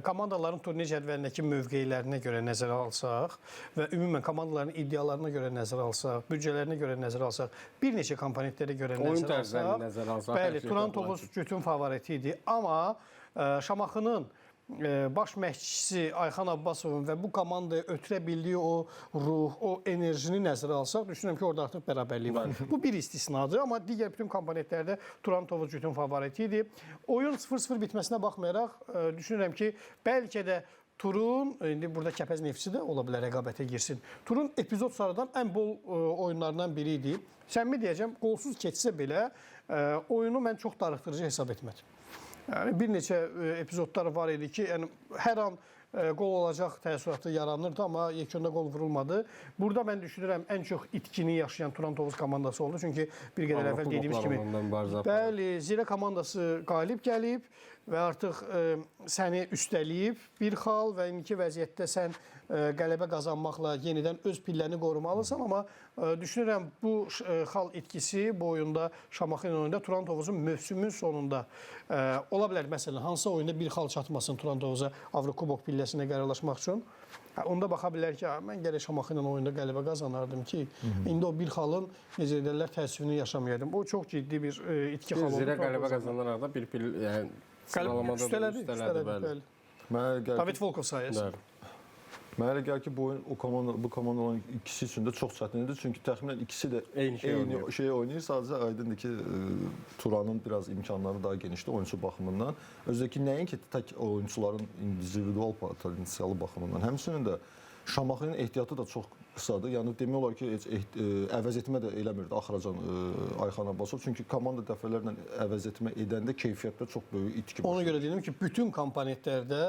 komandaların turnir cədvəlindəki mövqelərinə görə nəzərə alsaq və ümumən komandaların iddialarına görə nəzərə alsaq, büdcələrinə görə nəzərə alsaq, bir neçə komponentlərə görə nəzərə alsaq, nəzərə alsaq, bəli, Turan Tovuz bütün favoriti idi, amma Şamaxının baş məşqçisi Ayxan Abbasovun və bu komandaya ötürə bildiyi o ruh, o enerjini nəzərə alsaq, düşünürəm ki, orada artıq bərabərlik var. Bu bir istisnadır, amma digər bütün komponentlərdə Turan Tovuz bütün favoriti idi. Oyun 0-0 bitməsinə baxmayaraq, düşünürəm ki, bəlkə də turun, indi burada Kəpəz Neftçi də ola bilər rəqabətə girsin. Turun epizod sarıdan ən bol oyunlarından biri idi. Səmimi deyəcəm, qolsuz keçsə belə oyunu mən çox darıxdırıcı hesab etmədim. Yəni bir neçə epizodlar var idi ki, yəni hər an qol olacaq təəssüratı yaranırdı, amma yekunda qol vurulmadı. Burada mən düşünürəm ən çox itkini yaşayan Turan Tovuz komandası oldu. Çünki bir qədər əvvəl dediyimiz kimi, bəli, Zirə komandası qalib gəlib və artıq səni üstələyib bir xal və indiki vəziyyətdə sən qələbə qazanmaqla yenidən öz pilləni qorumalısan, amma düşünürəm bu xal itkisi bu oyunda Şamaxı ilə oyunda Turan Tovuzun mövsümün sonunda ola bilər məsələn hansısa oyunda bir xal çatmasın Turan Tovuza Avrokubok pilləsinə qərarlaşmaq üçün. Onda baxa bilər ki, mən gərək Şamaxı ilə oyunda qələbə qazanardım ki, indi o bir xalın necə deyirlər təəssüfünü yaşamayaydım. O çox ciddi bir itki xalı oldu. Zirə qələbə qazanaraq da bir pil, yəni sıralamada da üstələdi, bəli. David Volkov sayəsində. Mənə elə gəlir ki, bu oyun o komanda, bu komandaların ikisi üçün də çox çətin idi. Çünki təxminən ikisi də eyni şey oynayır. Sadəcə aydındır ki, Turanın biraz imkanları daha genişdir oyunçu baxımından. Özü ki, nəinki tək oyunçuların individual potensialı baxımından, həmçinin də Şamaxının ehtiyatı da çox qısadır. Yəni demək olar ki, heç əvəz etmə də eləmirdi axıracan Ayxan Abbasov. Çünki komanda dəfələrlə əvəz etmə edəndə keyfiyyətdə çox böyük itki başlayır. Ona görə deyirəm ki, bütün komponentlərdə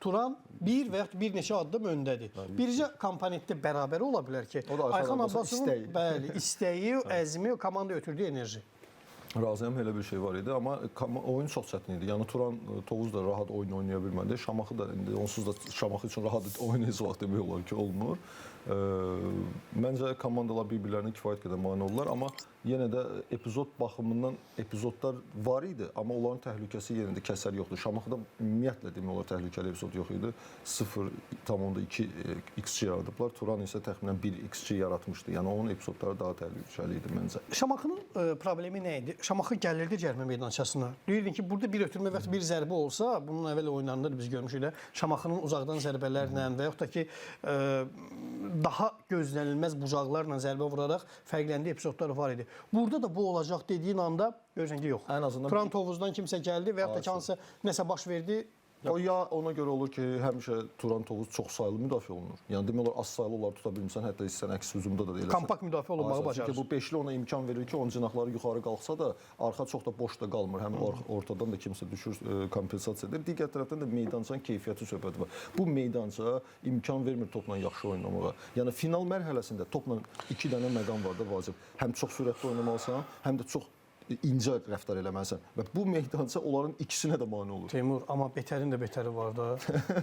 Turan bir və yaxud bir neçə addım öndədir. Bircə komponentdə bərabər ola bilər ki, Ayxan Abbasovun bəli, istəyi, əzmi, komanda ötürdüyü enerji. Razıyam, elə bir şey var idi, amma oyun çox çətin idi. Yəni Turan Tovuz da rahat oyun oynaya bilmədi. Şamaxı da indi onsuz da Şamaxı üçün rahat oyun heç vaxt demək olar ki, olmur. Məncə komandalar bir-birlərinə kifayət qədər mane oldular, amma yenə də epizod baxımından epizodlar var idi, amma onların təhlükəsi yenə də kəsər yoxdur. Şamaxıda ümumiyyətlə demək olar təhlükəli epizod yox idi. 0,2 XG yaradıblar. Turan isə təxminən 1 XG yaratmışdı. Yəni onun epizodları daha təhlükəli idi məncə. Şamaxının problemi nə idi? Şamaxı gəlirdi cərimə meydançasına. Deyirdin ki, burada bir ötürmə və bir zərbə olsa, bunun əvvəl oyunlarında da biz görmüşük də, Şamaxının uzaqdan zərbələrlə və yaxud da ki, daha gözlənilməz bucaqlarla zərbə vuraraq fərqləndiyi epizodlar var idi. Burada da bu olacaq dediyin anda görürsən ki, yox. Ən azından Turan Tovuzdan kimsə gəldi və yaxud da ki, hansısa nəsə baş verdi. O ya ona görə olur ki, həmişə Turan Tovuz çox saylı müdafiə olunur. Yəni demək olar az saylı onları tuta bilmirsən, hətta sən əks hücumda da eləsən. Kompakt müdafiə olunmağı bacarır. Çünki bu beşli ona imkan verir ki, onun cinahları yuxarı qalxsa da arxa çox da boş da qalmır. Həm ortadan da kimsə düşür, kompensasiya edir. Digər tərəfdən də meydançanın keyfiyyəti söhbəti var. Bu meydança imkan vermir topla yaxşı oynamağa. Yəni final mərhələsində topla 2 dənə məqam var da vacib. Həm çox sürətli oynamalısan, həm də çox incə rəftar eləməlisən. Və bu meydança onların ikisinə də mane olur. Teymur, amma betərin də betəri var da.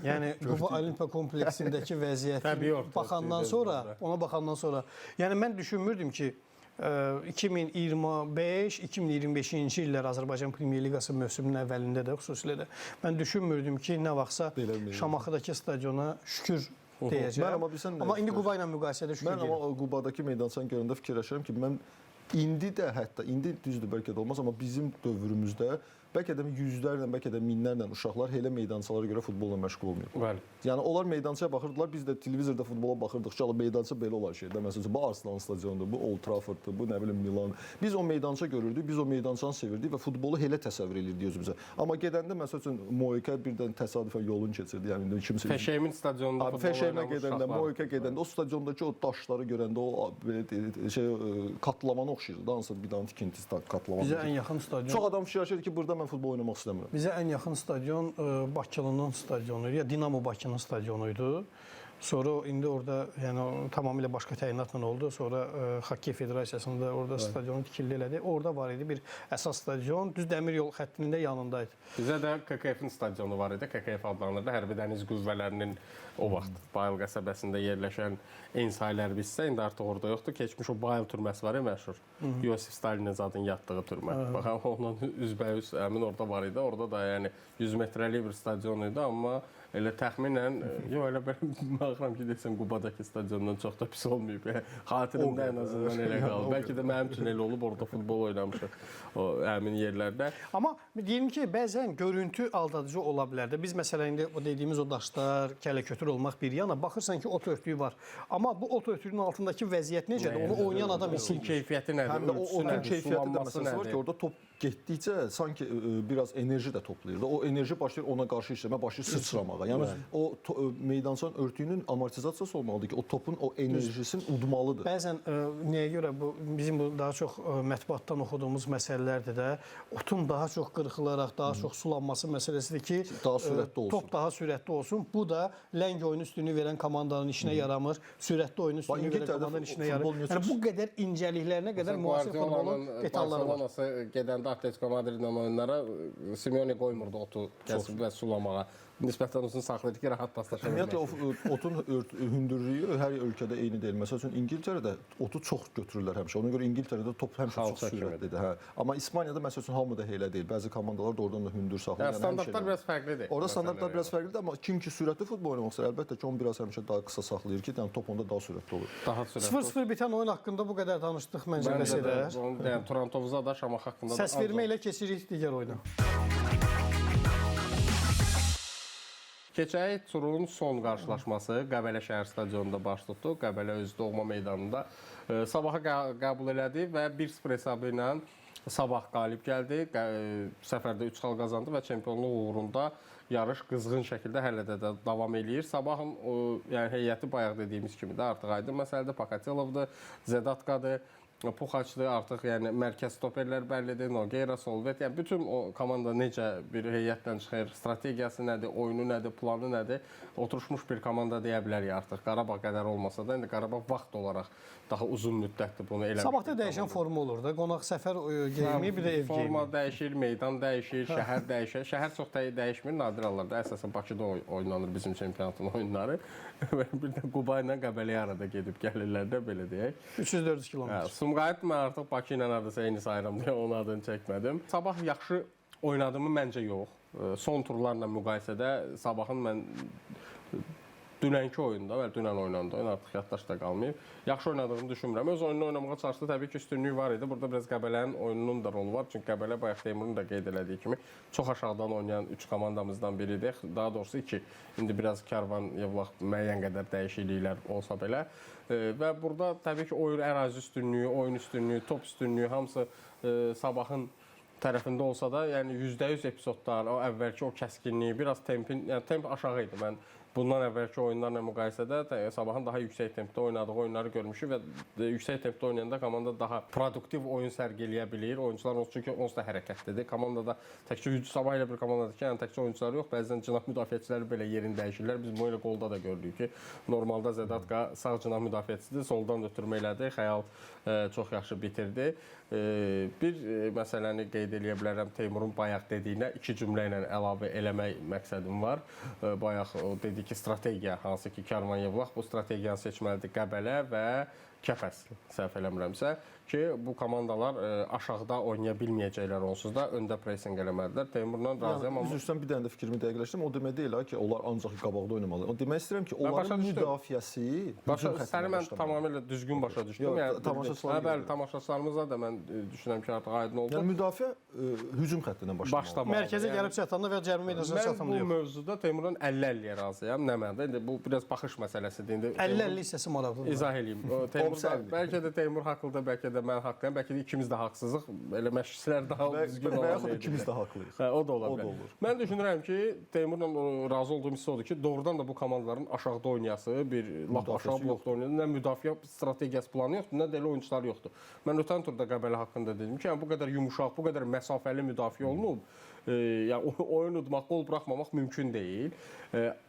Yəni Quba Olimpiya kompleksindəki vəziyyəti baxandan sonra, ona baxandan sonra, yəni mən düşünmürdüm ki, 2025-2025-ci illər Azərbaycan Premyer Liqası mövsümünün əvvəlində də xüsusilə də mən düşünmürdüm ki, nə vaxtsa Şamaxıdakı stadiona şükür deyəcəm. Mən amma bilirsən nə Amma indi Quba ilə müqayisədə şükür Mən amma deyirəm. o Qubadakı meydançanı görəndə fikirləşirəm ki, mən indi də hətta indi düzdür bəlkə də olmaz, amma bizim dövrümüzdə bəlkə də yüzlərlə, bəlkə də minlərlə uşaqlar elə meydançalara görə futbolla məşğul olmayıb. Bəli. Yəni onlar meydançaya baxırdılar, biz də televizorda futbola baxırdıq ki, ala meydança belə olan şeydir. Məsələn, bu Arsenal stadionudur, bu Old Trafforddur, bu nə bilim Milan. Biz o meydança görürdük, biz o meydançanı sevirdik və futbolu elə təsəvvür elirdik özümüzə. Amma gedəndə məsəl üçün Moika birdən təsadüfən yolunu keçirdi. Yəni indi kimsə Fəşəymin stadionunda futbol Fəşəymə oynamış gedəndə, uşaqlar. Moika gedəndə o stadiondakı o daşları görəndə o belə şey katlamanı oxşayırdı. Hansısa binanın tikintisi katlamanı. Bizə ən yaxın stadion Çox adam fikirləşirdi ki, burada mən futbol oynamaq istəmirəm. Bizə ən yaxın stadion Bakılının stadionu idi, ya Dinamo Bakının stadionu idi. Sonra indi orada yəni o tamamilə başqa təyinatla oldu. Sonra Xokkey Federasiyasında orada stadionu tikildi elədi. Orada var idi bir əsas stadion, düz dəmir yol xəttinin də yanında idi. Bizə də KKF-in stadionu var idi. KKF adlanırdı. Hərbi Dəniz Qüvvələrinin o vaxt Bayıl qəsəbəsində yerləşən Ensayl hərbi hissə indi artıq orada yoxdur. Keçmiş o Bayıl türməsi var ya məşhur. Yosif Stalinin zadın yatdığı türmə. Bax ondan üzbəüz həmin orada var idi. Orada da yəni 100 metrəlik bir stadion idi, amma elə təxminən yox elə belə baxıram ki, desəm Qubadakı stadiondan çox da pis olmayıb. Yəni, xatirimdə ən azından elə qalıb. Bəlkə də mənim üçün elə olub, orada futbol oynamışıq o həmin yerlərdə. Amma deyim ki, bəzən görüntü aldadıcı ola bilər də. Biz məsələn indi o dediyimiz o daşlar, kələkötür olmaq bir yana baxırsan ki, ot örtüyü var. Amma bu ot örtüyünün altındakı vəziyyət necədir? Onu oynayan adam Otun hiss keyfiyyəti nədir? Həm də o Ölçüsü otun nədir? keyfiyyəti də Sulanması məsələsi var ki, nədir? orada top getdikcə sanki biraz enerji də toplayır da. O enerji başlayır ona qarşı işləməyə, başlayır sıçramağa. Yəni o meydançanın örtüyünün amortizasiyası olmalıdır ki, o topun o enerjisini udmalıdır. Bəzən nəyə görə bu bizim bu daha çox mətbuatdan oxuduğumuz məsələlərdir də, otun daha çox qırxılaraq, daha çox sulanması məsələsidir ki, Daha sürətli olsun. Top daha sürətli olsun. Bu da ləng oyunu üstünlüyü verən komandanın işinə yaramır. Sürətli oyunu üstünlüyü verən İngiltərədə komandanın işinə futbol yaramır. niyə Yəni çox- bu qədər incəliklərinə qədər müasir futbolun detalları var. Barcelonası gedəndə Atletico Madridlə oyunlara Simeone qoymurdu otu kəsib və sulamağa. Nisbətən uzun saxlayırdı ki, rahat paslaşa Ümumiyyətlə bilməsin. o otun hündürlüyü hər ölkədə eyni deyil. Məsəl üçün İngiltərədə otu çox götürürlər həmişə. Ona görə İngiltərədə top həmişə çox Xalça kimidir. sürətlidir. Hə. Amma İspaniyada məsəl üçün hamı da elə deyil. Bəzi komandalar doğrudan da hündür saxlayır. Yəni Yəni həmişə standartlar elə. biraz fərqlidir. Orada standartlar Məsələlər biraz fərqlidir, amma kim ki sürətli futbol oynamaq istəyir, əlbəttə ki, onu biraz həmişə daha qısa saxlayır ki, yəni top onda daha sürətli olur. Daha sürətli. 0-0 bitən oyun haqqında bu qədər danışdıq məncə Məncə bəs də edər. bunu, yəni Turan Tovuza da Şamaxı haqqında da Səs vermə ilə keçirik digər oyuna. Keçək turun son qarşılaşması Qəbələ şəhər stadionunda baş tutdu. Qəbələ öz doğma meydanında Sabahı qəbul elədi və 1-0 hesabı ilə Sabah qalib gəldi. Səfərdə 3 xal qazandı və çempionluq uğrunda yarış qızğın şəkildə hələ də davam eləyir. Sabahın o, yəni heyəti bayaq dediyimiz kimi də artıq aydın məsələdir. Pakatelovdur, Zedatkadır, Puxaçdır, artıq yəni mərkəz stoperlər bəllidir, Nogueira, Solvet, yəni bütün o komanda necə bir heyətlə çıxır, strategiyası nədir, oyunu nədir, planı nədir, oturmuş bir komanda deyə bilərik artıq. Qarabağ qədər olmasa da, indi Qarabağ vaxt olaraq daha uzun müddətdir bunu eləmiş. Sabahda bir dəyişən komanda. forma olur da. Qonaq səfər geyimi, bir də ev Forma geyimi. dəyişir, meydan dəyişir, şəhər dəyişir. Şəhər çox dəyişmir, nadir hallarda. Əsasən Bakıda oynanır bizim çempionatın oyunları. Və bir də Quba ilə Qəbələyə arada gedib gəlirlər də belə deyək. 300-400 kilometr. Hə, Sumqayıt mən artıq Bakı ilə hardasa eyni sayıram deyə onun adını çəkmədim. Sabah yaxşı oynadımı məncə yox. Son turlarla müqayisədə Sabahın mən dünənki oyunda, bəli dünən oynandı oyun, artıq yaddaşda qalmayıb. Yaxşı oynadığını düşünmürəm. Öz oyununu oynamağa çalışdı. Təbii ki, üstünlük var idi. Burada biraz Qəbələnin oyununun da rolu var. Çünki Qəbələ bayaq Teymurun da qeyd elədiyi kimi çox aşağıdan oynayan 3 komandamızdan biridir. Daha doğrusu 2. İndi biraz Karvan Yevlax müəyyən qədər dəyişikliklər olsa belə. Və burada təbii ki, oyun ərazi üstünlüyü, oyun üstünlüyü, top üstünlüyü hamısı Sabahın tərəfində olsa da, yəni %100 epizodlar, o əvvəlki o kəskinliyi, biraz tempin, yəni temp aşağı idi. Mən bundan əvvəlki oyunlarla müqayisədə Sabahın daha yüksək tempdə oynadığı oyunları görmüşük və yüksək tempdə oynayanda komanda daha produktiv oyun sərgiləyə bilir. Oyunçular onsuz, çünki onsuz da hərəkətlidir. Komandada təkcə Sabah elə bir komandadır ki, yəni təkcə oyunçular yox, bəzən cinah müdafiəçiləri belə yerini dəyişirlər. Biz bu elə qolda da gördük ki, normalda Zədatka sağ cinah müdafiəçisidir, soldan ötürmə elədi. Xəyal çox yaxşı bitirdi. Bir məsələni qeyd eləyə bilərəm Teymurun bayaq dediyinə iki cümlə ilə əlavə eləmək məqsədim var. Bayaq o dedi ki, strategiya hansı ki Karvan Yevlax bu strategiyanı seçməlidir Qəbələ və Kəpəz, səhv eləmirəmsə, ki, bu komandalar aşağıda oynaya bilməyəcəklər onsuz da, öndə pressing eləmədilər. Teymurla razıyam, Yəni, amma üzr istəyirəm, bir dənə də fikrimi dəqiqləşdirim. O demək deyil ha ki, onlar ancaq qabaqda oynamalı. O demək istəyirəm ki, onların müdafiəsi hücum Səni xəttinə mən başlamalı. tamamilə düzgün başa düşdüm. Yox, Yəni tamaşaçılara Hə, bəli, görə. tamaşaçılarımıza da mən düşünürəm ki, artıq aydın oldu. Yəni müdafiə hücum xəttindən başlamalı. Başlamalı. Mərkəzə gəlib çatanda və cərimə meydançasına Mən çatanda bu yox. mövzuda Teymurdan 50-50-yə razıyam. Nə mənada? İndi bu biraz baxış məsələsidir. İndi 50-50 hissəsi maraqlıdır. İzah eləyim. O, Teymur da, Observ. bəlkə də Teymur haqlıdır, bəlkə də mən haqlıyam, bəlkə də ikimiz də haqsızıq. Elə məşqçilər daha düzgün Və olanı yaxud ikimiz də haqlıyıq. Hə, o da ola O da bilər. olur. Mən düşünürəm ki, Teymurla razı olduğum hissə odur ki, doğrudan da bu komandaların aşağıda oynayası, bir lap Müdafiəsi aşağı blokda oynayası, nə müdafiə strategiyası planı yoxdur, nə də elə oyunçular yoxdur. Mən ötən turda Qəbələ haqqında dedim ki, yəni bu qədər yumşaq, bu qədər məsafəli müdafiə olunub, yəni oyun udmaq, qol buraxmamaq mümkün deyil.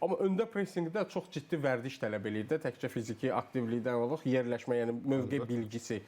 Amma öndə pressinqdə çox ciddi vərdiş tələb eləyir də, təkcə fiziki aktivlikdən olaq, yerləşmə, yəni mövqe bilgisi,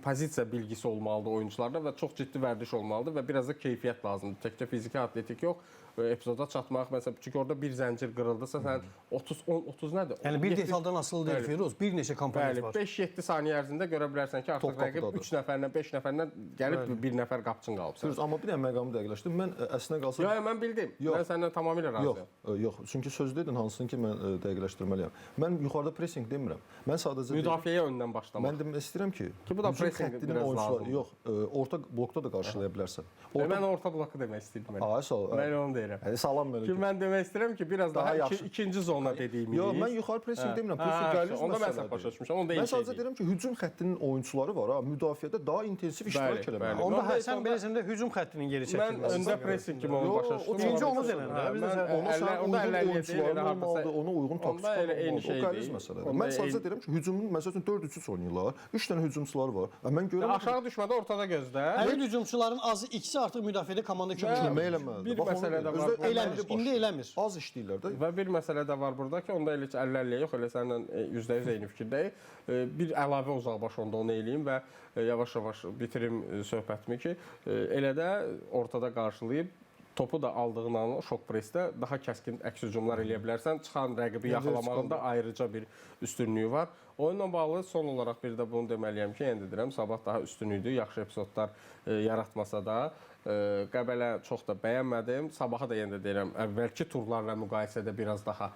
pozisiya bilgisi olmalıdır oyuncularda və çox ciddi vərdiş olmalıdır və biraz da keyfiyyət lazımdır. Təkcə fiziki atletik yox, epizoda çatmaq məsələn, çünki orada bir zəncir qırıldısa sən 30 10 30 nədir? Yəni bir detaldan asılı deyil Firuz, bir neçə komponent Bəli, var. 5-7 saniyə ərzində görə bilərsən ki, artıq Top rəqib qapıdadır. 3 nəfərlə, 5 nəfərlə gəlib bir nəfər qapçın qalıb Firuz, sən. amma bir dənə məqamı dəqiqləşdim. Mən əslinə qalsa Yox, mən bildim. Yox. Mən səndən tamamilə razıyam. Yox, yox. Çünki söz dedin hansını ki mən dəqiqləşdirməliyəm. Mən yuxarıda pressing demirəm. Mən sadəcə deyirəm- Müdafiəyə öndən başlamaq. Mən demək istəyirəm ki, Ki, bu da hücum pressing xəttinin biraz oyunçuları, lazımdır. yox, orta blokda da qarşılaya bilərsən. Orta... Mən orta bloku demək istəyirdim. Ay, sağ ol. Mən onu deyirəm. Salam belə. Ki mən demək istəyirəm ki, biraz daha, Daha yaxşı. ikinci zona dediyimiz. Yox, mən yuxarı pressing demirəm. Pressing Hə, qəliz onda mən məsələdir. səhv başa düşmüşəm. Onda Mən eyni şey sadəcə deyil. deyirəm ki, hücum xəttinin oyunçuları var ha, müdafiədə daha intensiv iştirak Bəli, eləməli. bəli. Onda Onda hə, heç sən onda- bilirsən də hücum xəttinin geri Mən çəkilməsi. öndə pressing kimi onu Yox, başa düşdüm. o İkinci Amma onu biz- denən də, Hə, biz də mən sən- Ona əllə- sən onda uyğun əllə-əlliyə deyil, oyunçuların elə hardasa- olmalıdır, ona uyğun Onda taktika elə eyni olmalıdır. O şey qəliz deyil. məsələdir. Onda Mən sadəcə eyni- deyirəm ki, hücumun məsəl üçün 4-3-3 oynayırlar. 3 dənə hücumçular var. Və mən görürəm Aşağı düşmədə ortada gözlə. Həmin hücumçuların azı ikisi artıq müdafiədə komanda kömək kömək eləmir. eləməlidir. Bir Bax, onu məsələ də deyirəm. var. Özdə Eləmir, indi eləmir. Az işləyirlər də. Və bir məsələ də var burada ki, onda elə 50-50-yə yox, elə səninlə 100% eyni fikirdəyik. Bir əlavə uzaqbaş onda onu eləyim və yavaş-yavaş bitirim söhbətimi ki, elə də ortada qarşılayıb topu da aldığın an şok presdə daha kəskin əks hücumlar eləyə bilərsən. Çıxan rəqibi yaxalamağın da ayrıca bir üstünlüyü var. Oyunla bağlı son olaraq bir də bunu deməliyəm ki, yenə də deyirəm, Sabah daha üstün idi, yaxşı epizodlar yaratmasa da Qəbələ çox da bəyənmədim. Sabahı da yenə də deyirəm, əvvəlki turlarla müqayisədə biraz daha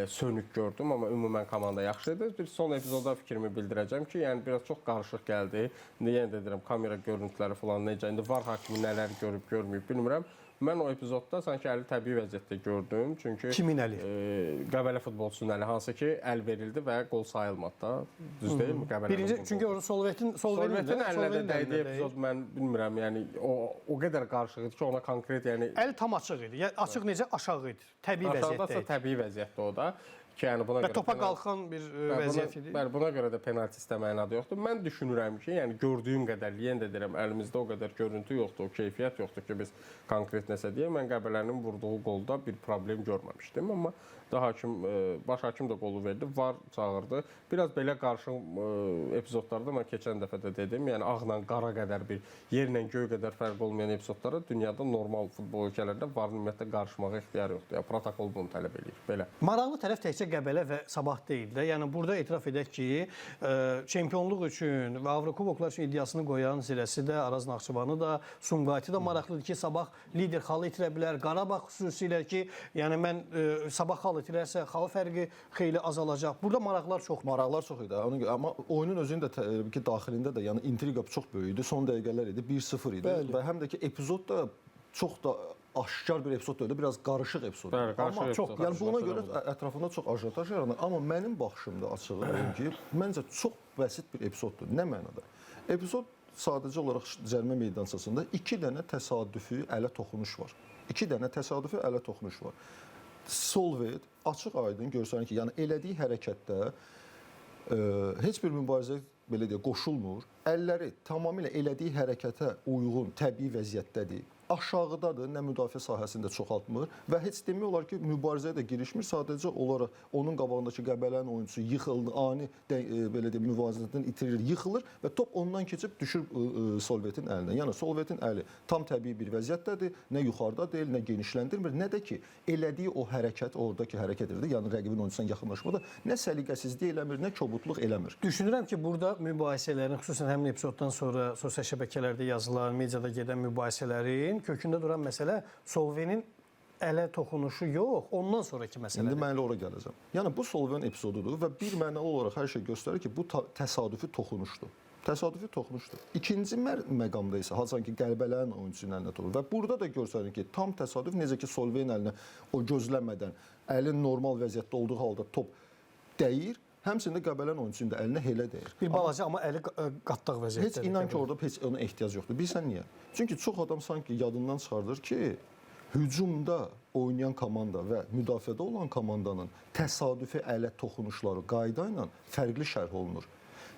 sönük gördüm, amma ümumən komanda yaxşı idi. Bir son epizoda fikrimi bildirəcəm ki, yəni biraz çox qarışıq gəldi. İndi yenə də deyirəm, kamera görüntüləri falan necə, indi VAR hakimi nələr görüb, görməyib bilmirəm. Mən o epizodda sanki əli təbii vəziyyətdə gördüm. Çünki Kimin əli? Qəbələ futbolçusunun əli, hansı ki əl verildi və qol sayılmadı da. Düz deyilmi? Qəbələnin Birinci, qolu. çünki orada Solvetin Solvetin əlinə də Solvetin dəydiyi epizod mən bilmirəm, yəni o qədər qarışıq idi ki, ona konkret, yəni Əl tam açıq idi. Yəni açıq necə aşağı idi. Təbii aşağıdasa vəziyyətdə idi. təbii vəziyyətdə o da ki, yəni buna Və görə topa qalxan bir vəziyyət idi. Bəli, buna görə də penalti istəməyin adı yoxdur. Mən düşünürəm ki, yəni gördüyüm qədər, yenə də deyirəm, əlimizdə o qədər görüntü yoxdur, o keyfiyyət yoxdur ki, biz konkret nəsə deyək. Mən Qəbələnin vurduğu qolda bir problem görməmişdim, amma da hakim, baş hakim də qolu verdi, VAR çağırdı. Biraz belə qarışıq epizodlarda mən keçən dəfə də dedim, yəni ağla qara qədər bir yerlə göy qədər fərq olmayan epizodlara dünyada normal futbol ölkələrində VAR-ın ümumiyyətlə qarışmağa ixtiyarı yoxdur. Yəni protokol bunu tələb eləyir. Belə. Maraqlı tərəf təkcə Qəbələ və Sabah deyil də. Yəni burada etiraf edək ki, çempionluq üçün və Avrokuboklar üçün iddiasını qoyan Zirəsi də, Araz Naxçıvanı da, Sumqayıtı da maraqlıdır ki, Sabah lider xalı itirə bilər. Qarabağ xüsusilə ki, yəni mən Sabah xal itirərsə xal fərqi xeyli azalacaq. Burada maraqlar çoxdur. Maraqlar çox idi. Ona görə amma oyunun özünün də ki daxilində də yəni intriqa çox böyük idi. Son dəqiqələr idi, 1-0 idi Bəli. və həm də ki epizod da çox da aşkar bir epizod deyildi, biraz qarışıq epizod. Bəli, qarışıq amma epizod. çox, yəni buna Qarışıq görə budur. ətrafında çox ajotaj yaranır. Amma mənim baxışımda açığı deyim ki, məncə çox bəsit bir epizoddur. Nə mənada? Epizod sadəcə olaraq cərimə meydançasında 2 dənə təsadüfi ələ toxunuş var. 2 dənə təsadüfi ələ toxunuş var. Solvet açıq aydın görsənir ki, yəni elədiyi hərəkətdə heç bir mübarizə belə deyək qoşulmur. Əlləri tamamilə elədiyi hərəkətə uyğun təbii vəziyyətdədir. Aşağıdadır, nə müdafiə sahəsində çoxaltmır və heç demək olar ki, mübarizəyə də girişmir. Sadəcə olaraq onun qabağındakı Qəbələnin oyunçusu yıxıldı, ani belə deyim, müvazinətini itirir, yıxılır və top ondan keçib düşür Solvetin əlinə. Yəni Solvetin əli tam təbii bir vəziyyətdədir. Nə yuxarıda deyil, nə genişləndirmir, nə də ki elədiyi o hərəkət, oradakı hərəkət edir. Yəni rəqibin oyunçusuna yaxınlaşmada nə səliqəsizlik eləmir, nə kobudluq eləmir. Düşünürəm ki, burada mübahisələrin, xüsusən həmin epizoddan sonra sosial şəbəkələrdə yazılan, mediada gedən mübahisələrin kökündə duran məsələ Solvenin ələ toxunuşu yox, ondan sonrakı məsələdir. İndi mən elə ora gələcəm. Yəni bu Solven epizodudur və bir mənalı olaraq hər şey göstərir ki, bu təsadüfi toxunuşdur. Təsadüfi toxunuşdur. İkinci məqamda isə haçan ki Qəbələnin oyunçusunun əlinə toxunur və burada da göstərir ki, tam təsadüf necə ki Solvenin əlinə o gözləmədən əlin normal vəziyyətdə olduğu halda top dəyir, həmçinin də Qəbələnin oyunçusunun da əlinə elə dəyir. Bir balaca amma əli qatdaq vəziyyətdədir. Heç inan ki orada heç ona ehtiyac yoxdur. Bilirsən niyə? Çünki çox adam sanki yadından çıxardır ki, hücumda oynayan komanda və müdafiədə olan komandanın təsadüfi ələ toxunuşları qayda ilə fərqli şərh olunur.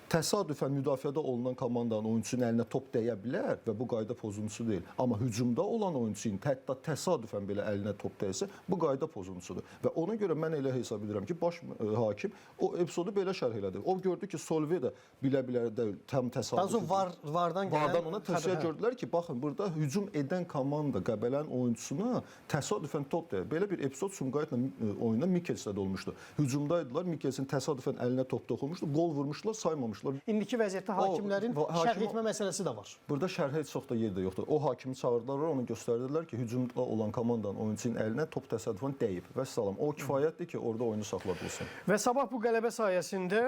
Təsadüfən müdafiədə olunan komandanın oyunçusunun əlinə top dəyə bilər və bu qayda pozuntusu deyil. Amma hücumda olan oyunçunun hətta təsadüfən belə əlinə top dəysə, bu qayda pozuntusudur. Və ona görə mən elə hesab edirəm ki, baş hakim o epizodu belə şərh elədi. O gördü ki, Solve də bilə-bilə də tam təsadüfi. Daha sonra vardan gələn vardan ona tövsiyə gördülər ki, baxın burada hücum edən komanda Qəbələnin oyunçusuna təsadüfən top dəyir. Belə bir epizod Sumqayıtla oyunda Mikkelsdə də olmuşdu. Hücumdaydılar, Mikkelsin təsadüfən əlinə top toxunmuşdu, qol vurmuşdular, saymamışdılar. İndiki vəziyyətdə hakimlərin şərh etmə məsələsi də var. Burada şərhə heç çox da yer də yoxdur. O hakimi çağırdılar, onu göstərdilər ki, hücumda olan komandanın oyunçunun əlinə top təsadüfən dəyib. Vəssalam. O kifayətdir ki, orada oyunu saxla bilsin. Və Sabah bu qələbə sayəsində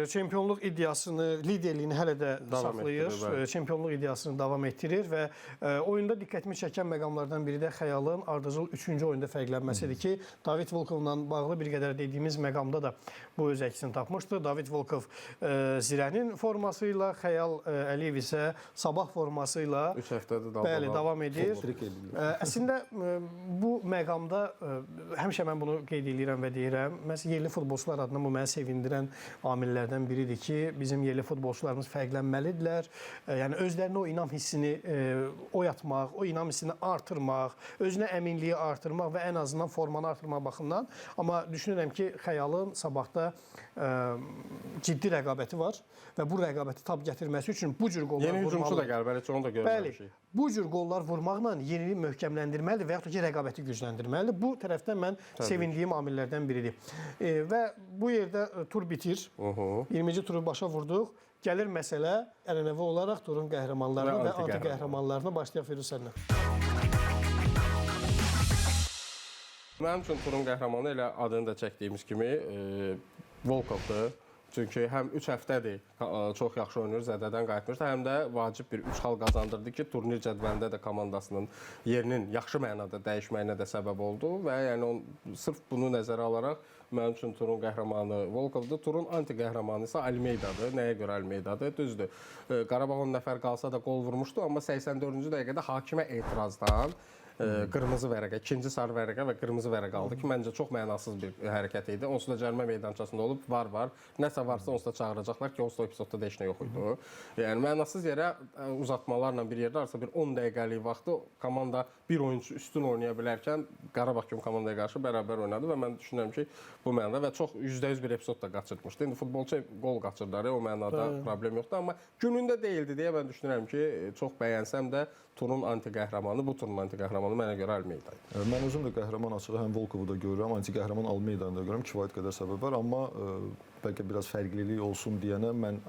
çempionluq iddiasını, liderliyini hələ də saxlayır. Çempionluq iddiasını davam etdirir və oyunda diqqətimi çəkən məqamlardan biri də Xəyalın ardıcıl 3-cü oyunda fərqlənməsidir ki, David Volkovla bağlı bir qədər dediyimiz məqamda da bu öz əksini tapmışdı. David Volkov Zirənin forması ilə, Xəyal Əliyev isə Sabah forması ilə 3 həftədir bəli, davam edir. Əslində bu məqamda həmişə mən bunu qeyd edirəm və deyirəm. Məhz yerli futbolçular adına bu məni sevindirən amillərdən biridir ki, bizim yerli futbolçularımız fərqlənməlidirlər. Yəni özlərinə o inam hissini oyatmaq, o inam hissini artırmaq, özünə əminliyi artırmaq və ən azından formanı artırmaq baxımından. Amma düşünürəm ki, Xəyalın Sabahda ciddi rəqabəti var və bu rəqabəti tab gətirməsi üçün bu cür qollar vurmalı. Yeni hücumçu da gəlib, hələ onu da görməmişik. Bəli, bu cür qollar vurmaqla yerini möhkəmləndirməlidir və yaxud da ki, rəqabəti gücləndirməlidir. Bu tərəfdən mən sevindiyim amillərdən biridir. Və bu yerdə tur bitir. 20-ci turu başa vurduq. Gəlir məsələ ənənəvi olaraq turun qəhrəmanlarına və anti-qəhrəmanlarına. Başlayaq Firuz səndən. Mənim üçün turun qəhrəmanı elə adını da çəkdiyimiz kimi Volkovdur. Çünki həm 3 həftədir çox yaxşı oynayır, zədədən qayıtmışdı, həm də vacib bir 3 xal qazandırdı ki, turnir cədvəlində də komandasının yerinin yaxşı mənada dəyişməyinə də səbəb oldu və yəni sırf bunu nəzərə alaraq mənim üçün turun qəhrəmanı Volkovdur. Turun anti-qəhrəmanı isə Almeydadır. Nəyə görə Almeydadır? Düzdür. Qarabağ 10 nəfər qalsa da qol vurmuşdu, amma 84-cü dəqiqədə hakimə etirazdan qırmızı vərəqə, ikinci sarı vərəqə və qırmızı vərəqə aldı ki, məncə çox mənasız bir hərəkət idi. Onsuz da cərimə meydançasında olub, var. Nəsə varsa onsuz da çağıracaqlar ki, onsuz da epizodda da heç nə yox idi. Yəni mənasız yerə uzatmalarla bir yerdə arası bir 10 dəqiqəlik vaxtı komanda bir oyunçu üstün oynaya bilərkən Qarabağ kimi komandaya qarşı bərabər oynadı və mən düşünürəm ki, bu mənada və çox %100 bir epizod da qaçırtmışdı. İndi futbolçu qol qaçırdılar, o mənada problem yoxdur, amma günündə deyildi deyə mən düşünürəm ki, çox bəyənsəm də turun anti-qəhrəmanı, bu turun anti-qəhrəmanı mənə görə Almeida idi. Mən özüm də qəhrəman açığı həm Volkovu da görürəm, anti-qəhrəman Almeidanı da görürəm, kifayət qədər səbəb var, amma bəlkə biraz fərqlilik olsun deyənə mən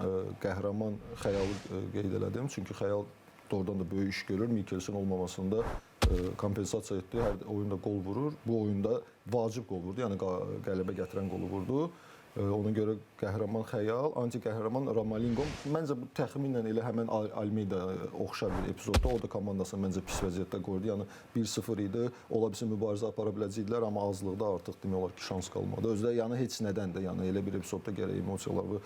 qəhrəman Xəyalı qeyd elədim. Çünki Xəyal doğrudan da böyük iş görür, Mikkelsin olmamasında kompensasiya etdi, hər oyunda qol vurur, bu oyunda vacib qol vurdu, yəni qələbə gətirən qolu vurdu. Ona görə qəhrəman Xəyal, anti-qəhrəman Ramalingo. Məncə bu təxminən elə həmən Almeida oxşar bir epizodda. O da komandasını məncə pis vəziyyətdə qoydu. Yəni 1-0 idi. Ola bilsin mübarizə apara biləcəkdilər, amma azlıqda artıq demək olar ki, şans qalmadı. Özü də yəni heç nədən də, yəni elə bir epizodda gərək emosiyaları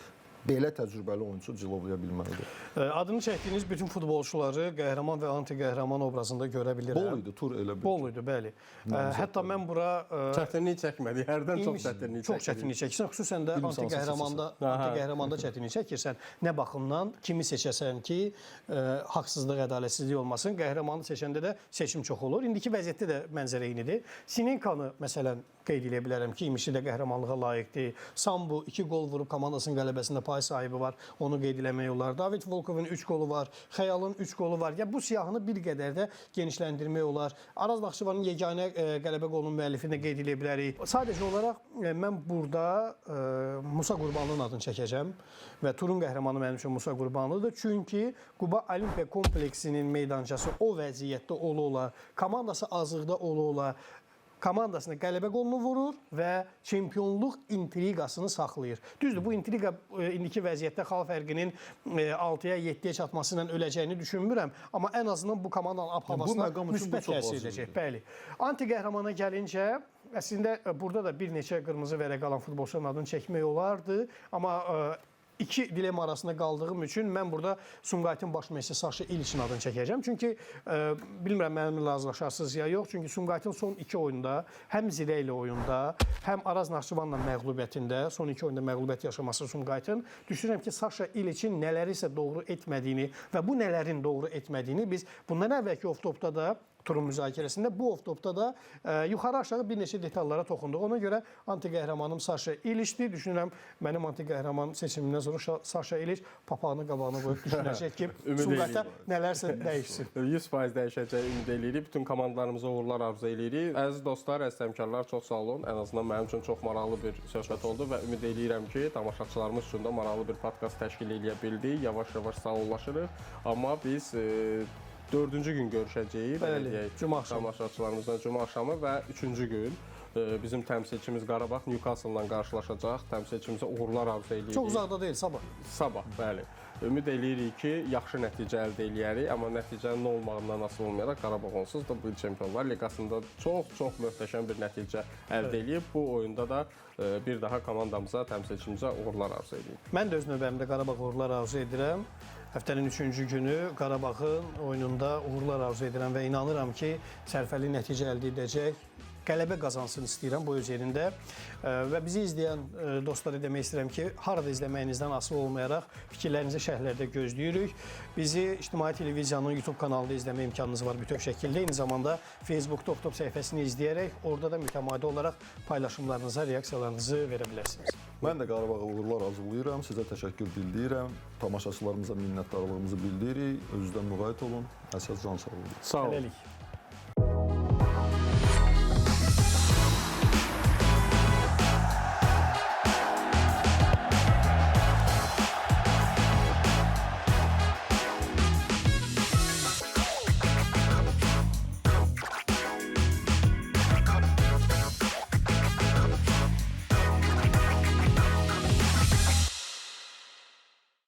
Belə təcrübəli oyunçu cilovlaya bilməlidir. Adını çəkdiyiniz bütün futbolçuları qəhrəman və anti-qəhrəman obrazında görə bilirəm. Bol idi tur elə bil. Bol idi, bəli. Hətta mən bura Çətinlik çəkmədik. Hərdən çox çətinlik çox çətinlik çəkirsən, xüsusən də İmkansız anti-qəhrəmanda anti-qəhrəmanda çətinlik çəkirsən. Nə baxımdan kimi seçəsən ki, haqsızlıq, ədalətsizlik olmasın. Qəhrəmanı seçəndə də seçim çox olur. İndiki vəziyyətdə də mənzərə eynidir. Sinenkanı məsələn qeyd edə bilərəm ki, İmişli də qəhrəmanlığa layiqdir. Sambu 2 qol vurub komandasının qələbəsində pay sahibi var. Onu qeyd eləmək olar. David Volkovun 3 qolu var. Xəyalın 3 qolu var. Ya bu siyahını bir qədər də genişləndirmək olar. Araz Naxçıvanın yeganə qələbə qolunun müəllifini də qeyd edə bilərik. Sadəcə olaraq mən burada Musa Qurbanlının adını çəkəcəm və turun qəhrəmanı mənim üçün Musa Qurbanlıdır. Çünki Quba Olimpiya kompleksinin meydançası o vəziyyətdə ola-ola, komandası azlıqda ola-ola komandasına qələbə qolunu vurur və çempionluq intriqasını saxlayır. Düzdür, bu intriqa indiki vəziyyətdə xal fərqinin 6-ya, 7-yə çatması ilə öləcəyini düşünmürəm, amma ən azından bu komandanın ab-havasına müsbət təsir edəcək. Bəli. Anti-qəhrəmana gəlincə, əslində burada da bir neçə qırmızı vərəq alan futbolçuların adını çəkmək olardı, amma iki dilema arasında qaldığım üçün mən burada Sumqayıtın baş məşqçisi Saşa İliçin adını çəkəcəm. Çünki bilmirəm mənimlə razılaşarsınız ya yox. Çünki Sumqayıtın son iki oyunda, həm Zirə ilə oyunda, həm Araz Naxçıvanla məğlubiyyətində, son iki oyunda məğlubiyyət yaşaması Sumqayıtın. Düşünürəm ki, Saşa İliçin nələrisə doğru etmədiyini və bu nələrin doğru etmədiyini biz bundan əvvəlki off-topda da turun müzakirəsində bu off-topda da yuxarı-aşağı bir neçə detallara toxunduq. Ona görə anti-qəhrəmanım Saşa İliçdir. Düşünürəm mənim anti-qəhrəman seçimimdən sonra Saşa İliç papağını qabağına qoyub düşünəcək ki, Sumqayıtda nələrsə dəyişsin. 100% dəyişəcək ümid eləyirik. Bütün komandalarımıza uğurlar arzu eləyirik. Əziz dostlar, əziz həmkarlar, çox sağ olun. Ən azından mənim üçün çox maraqlı bir söhbət oldu və ümid eləyirəm ki, tamaşaçılarımız üçün də maraqlı bir podkast təşkil eləyə bildik. Yavaş-yavaş sağollaşırıq. Amma biz dördüncü gün görüşəcəyik. Bəli, cümə axşamı. Tamaşaçılarımızla cümə axşamı və üçüncü gün bizim təmsilçimiz Qarabağ Newcastle-la qarşılaşacaq. Təmsilçimizə uğurlar arzu eləyirik. Çox uzaqda deyil, sabah. Sabah, bəli. Ümid eləyirik ki, yaxşı nəticə əldə eləyərik, amma nəticənin nə olmağından asılı olmayaraq Qarabağ onsuz da bu il Çempionlar Liqasında çox-çox möhtəşəm bir nəticə əldə eləyib. Bu oyunda da bir daha komandamıza, təmsilçimizə uğurlar arzu eləyirik. Mən də öz növbəmdə Qarabağ uğurlar arzu edirəm. Həftənin üçüncü günü Qarabağın oyununda uğurlar arzu edirəm və inanıram ki, sərfəli nəticə əldə edəcək. Qələbə qazansın istəyirəm bu öz yerində. Və bizi izləyən dostlara demək istəyirəm ki, harada izləməyinizdən asılı olmayaraq fikirlərinizi şərhlərdə gözləyirik. Bizi İctimai Televiziyanın YouTube kanalında izləmə imkanınız var bütöv şəkildə. Eyni zamanda Facebookda Off-Top səhifəsini izləyərək orada da mütəmadi olaraq paylaşımlarınıza, reaksiyalarınızı verə bilərsiniz. Mən də Qarabağa uğurlar arzulayıram, sizə təşəkkür bildirirəm, tamaşaçılarımıza minnətdarlığımızı bildiririk. Özünüzdən müğayət olun, əsas can sağlığı. Sağ olun. Hələlik.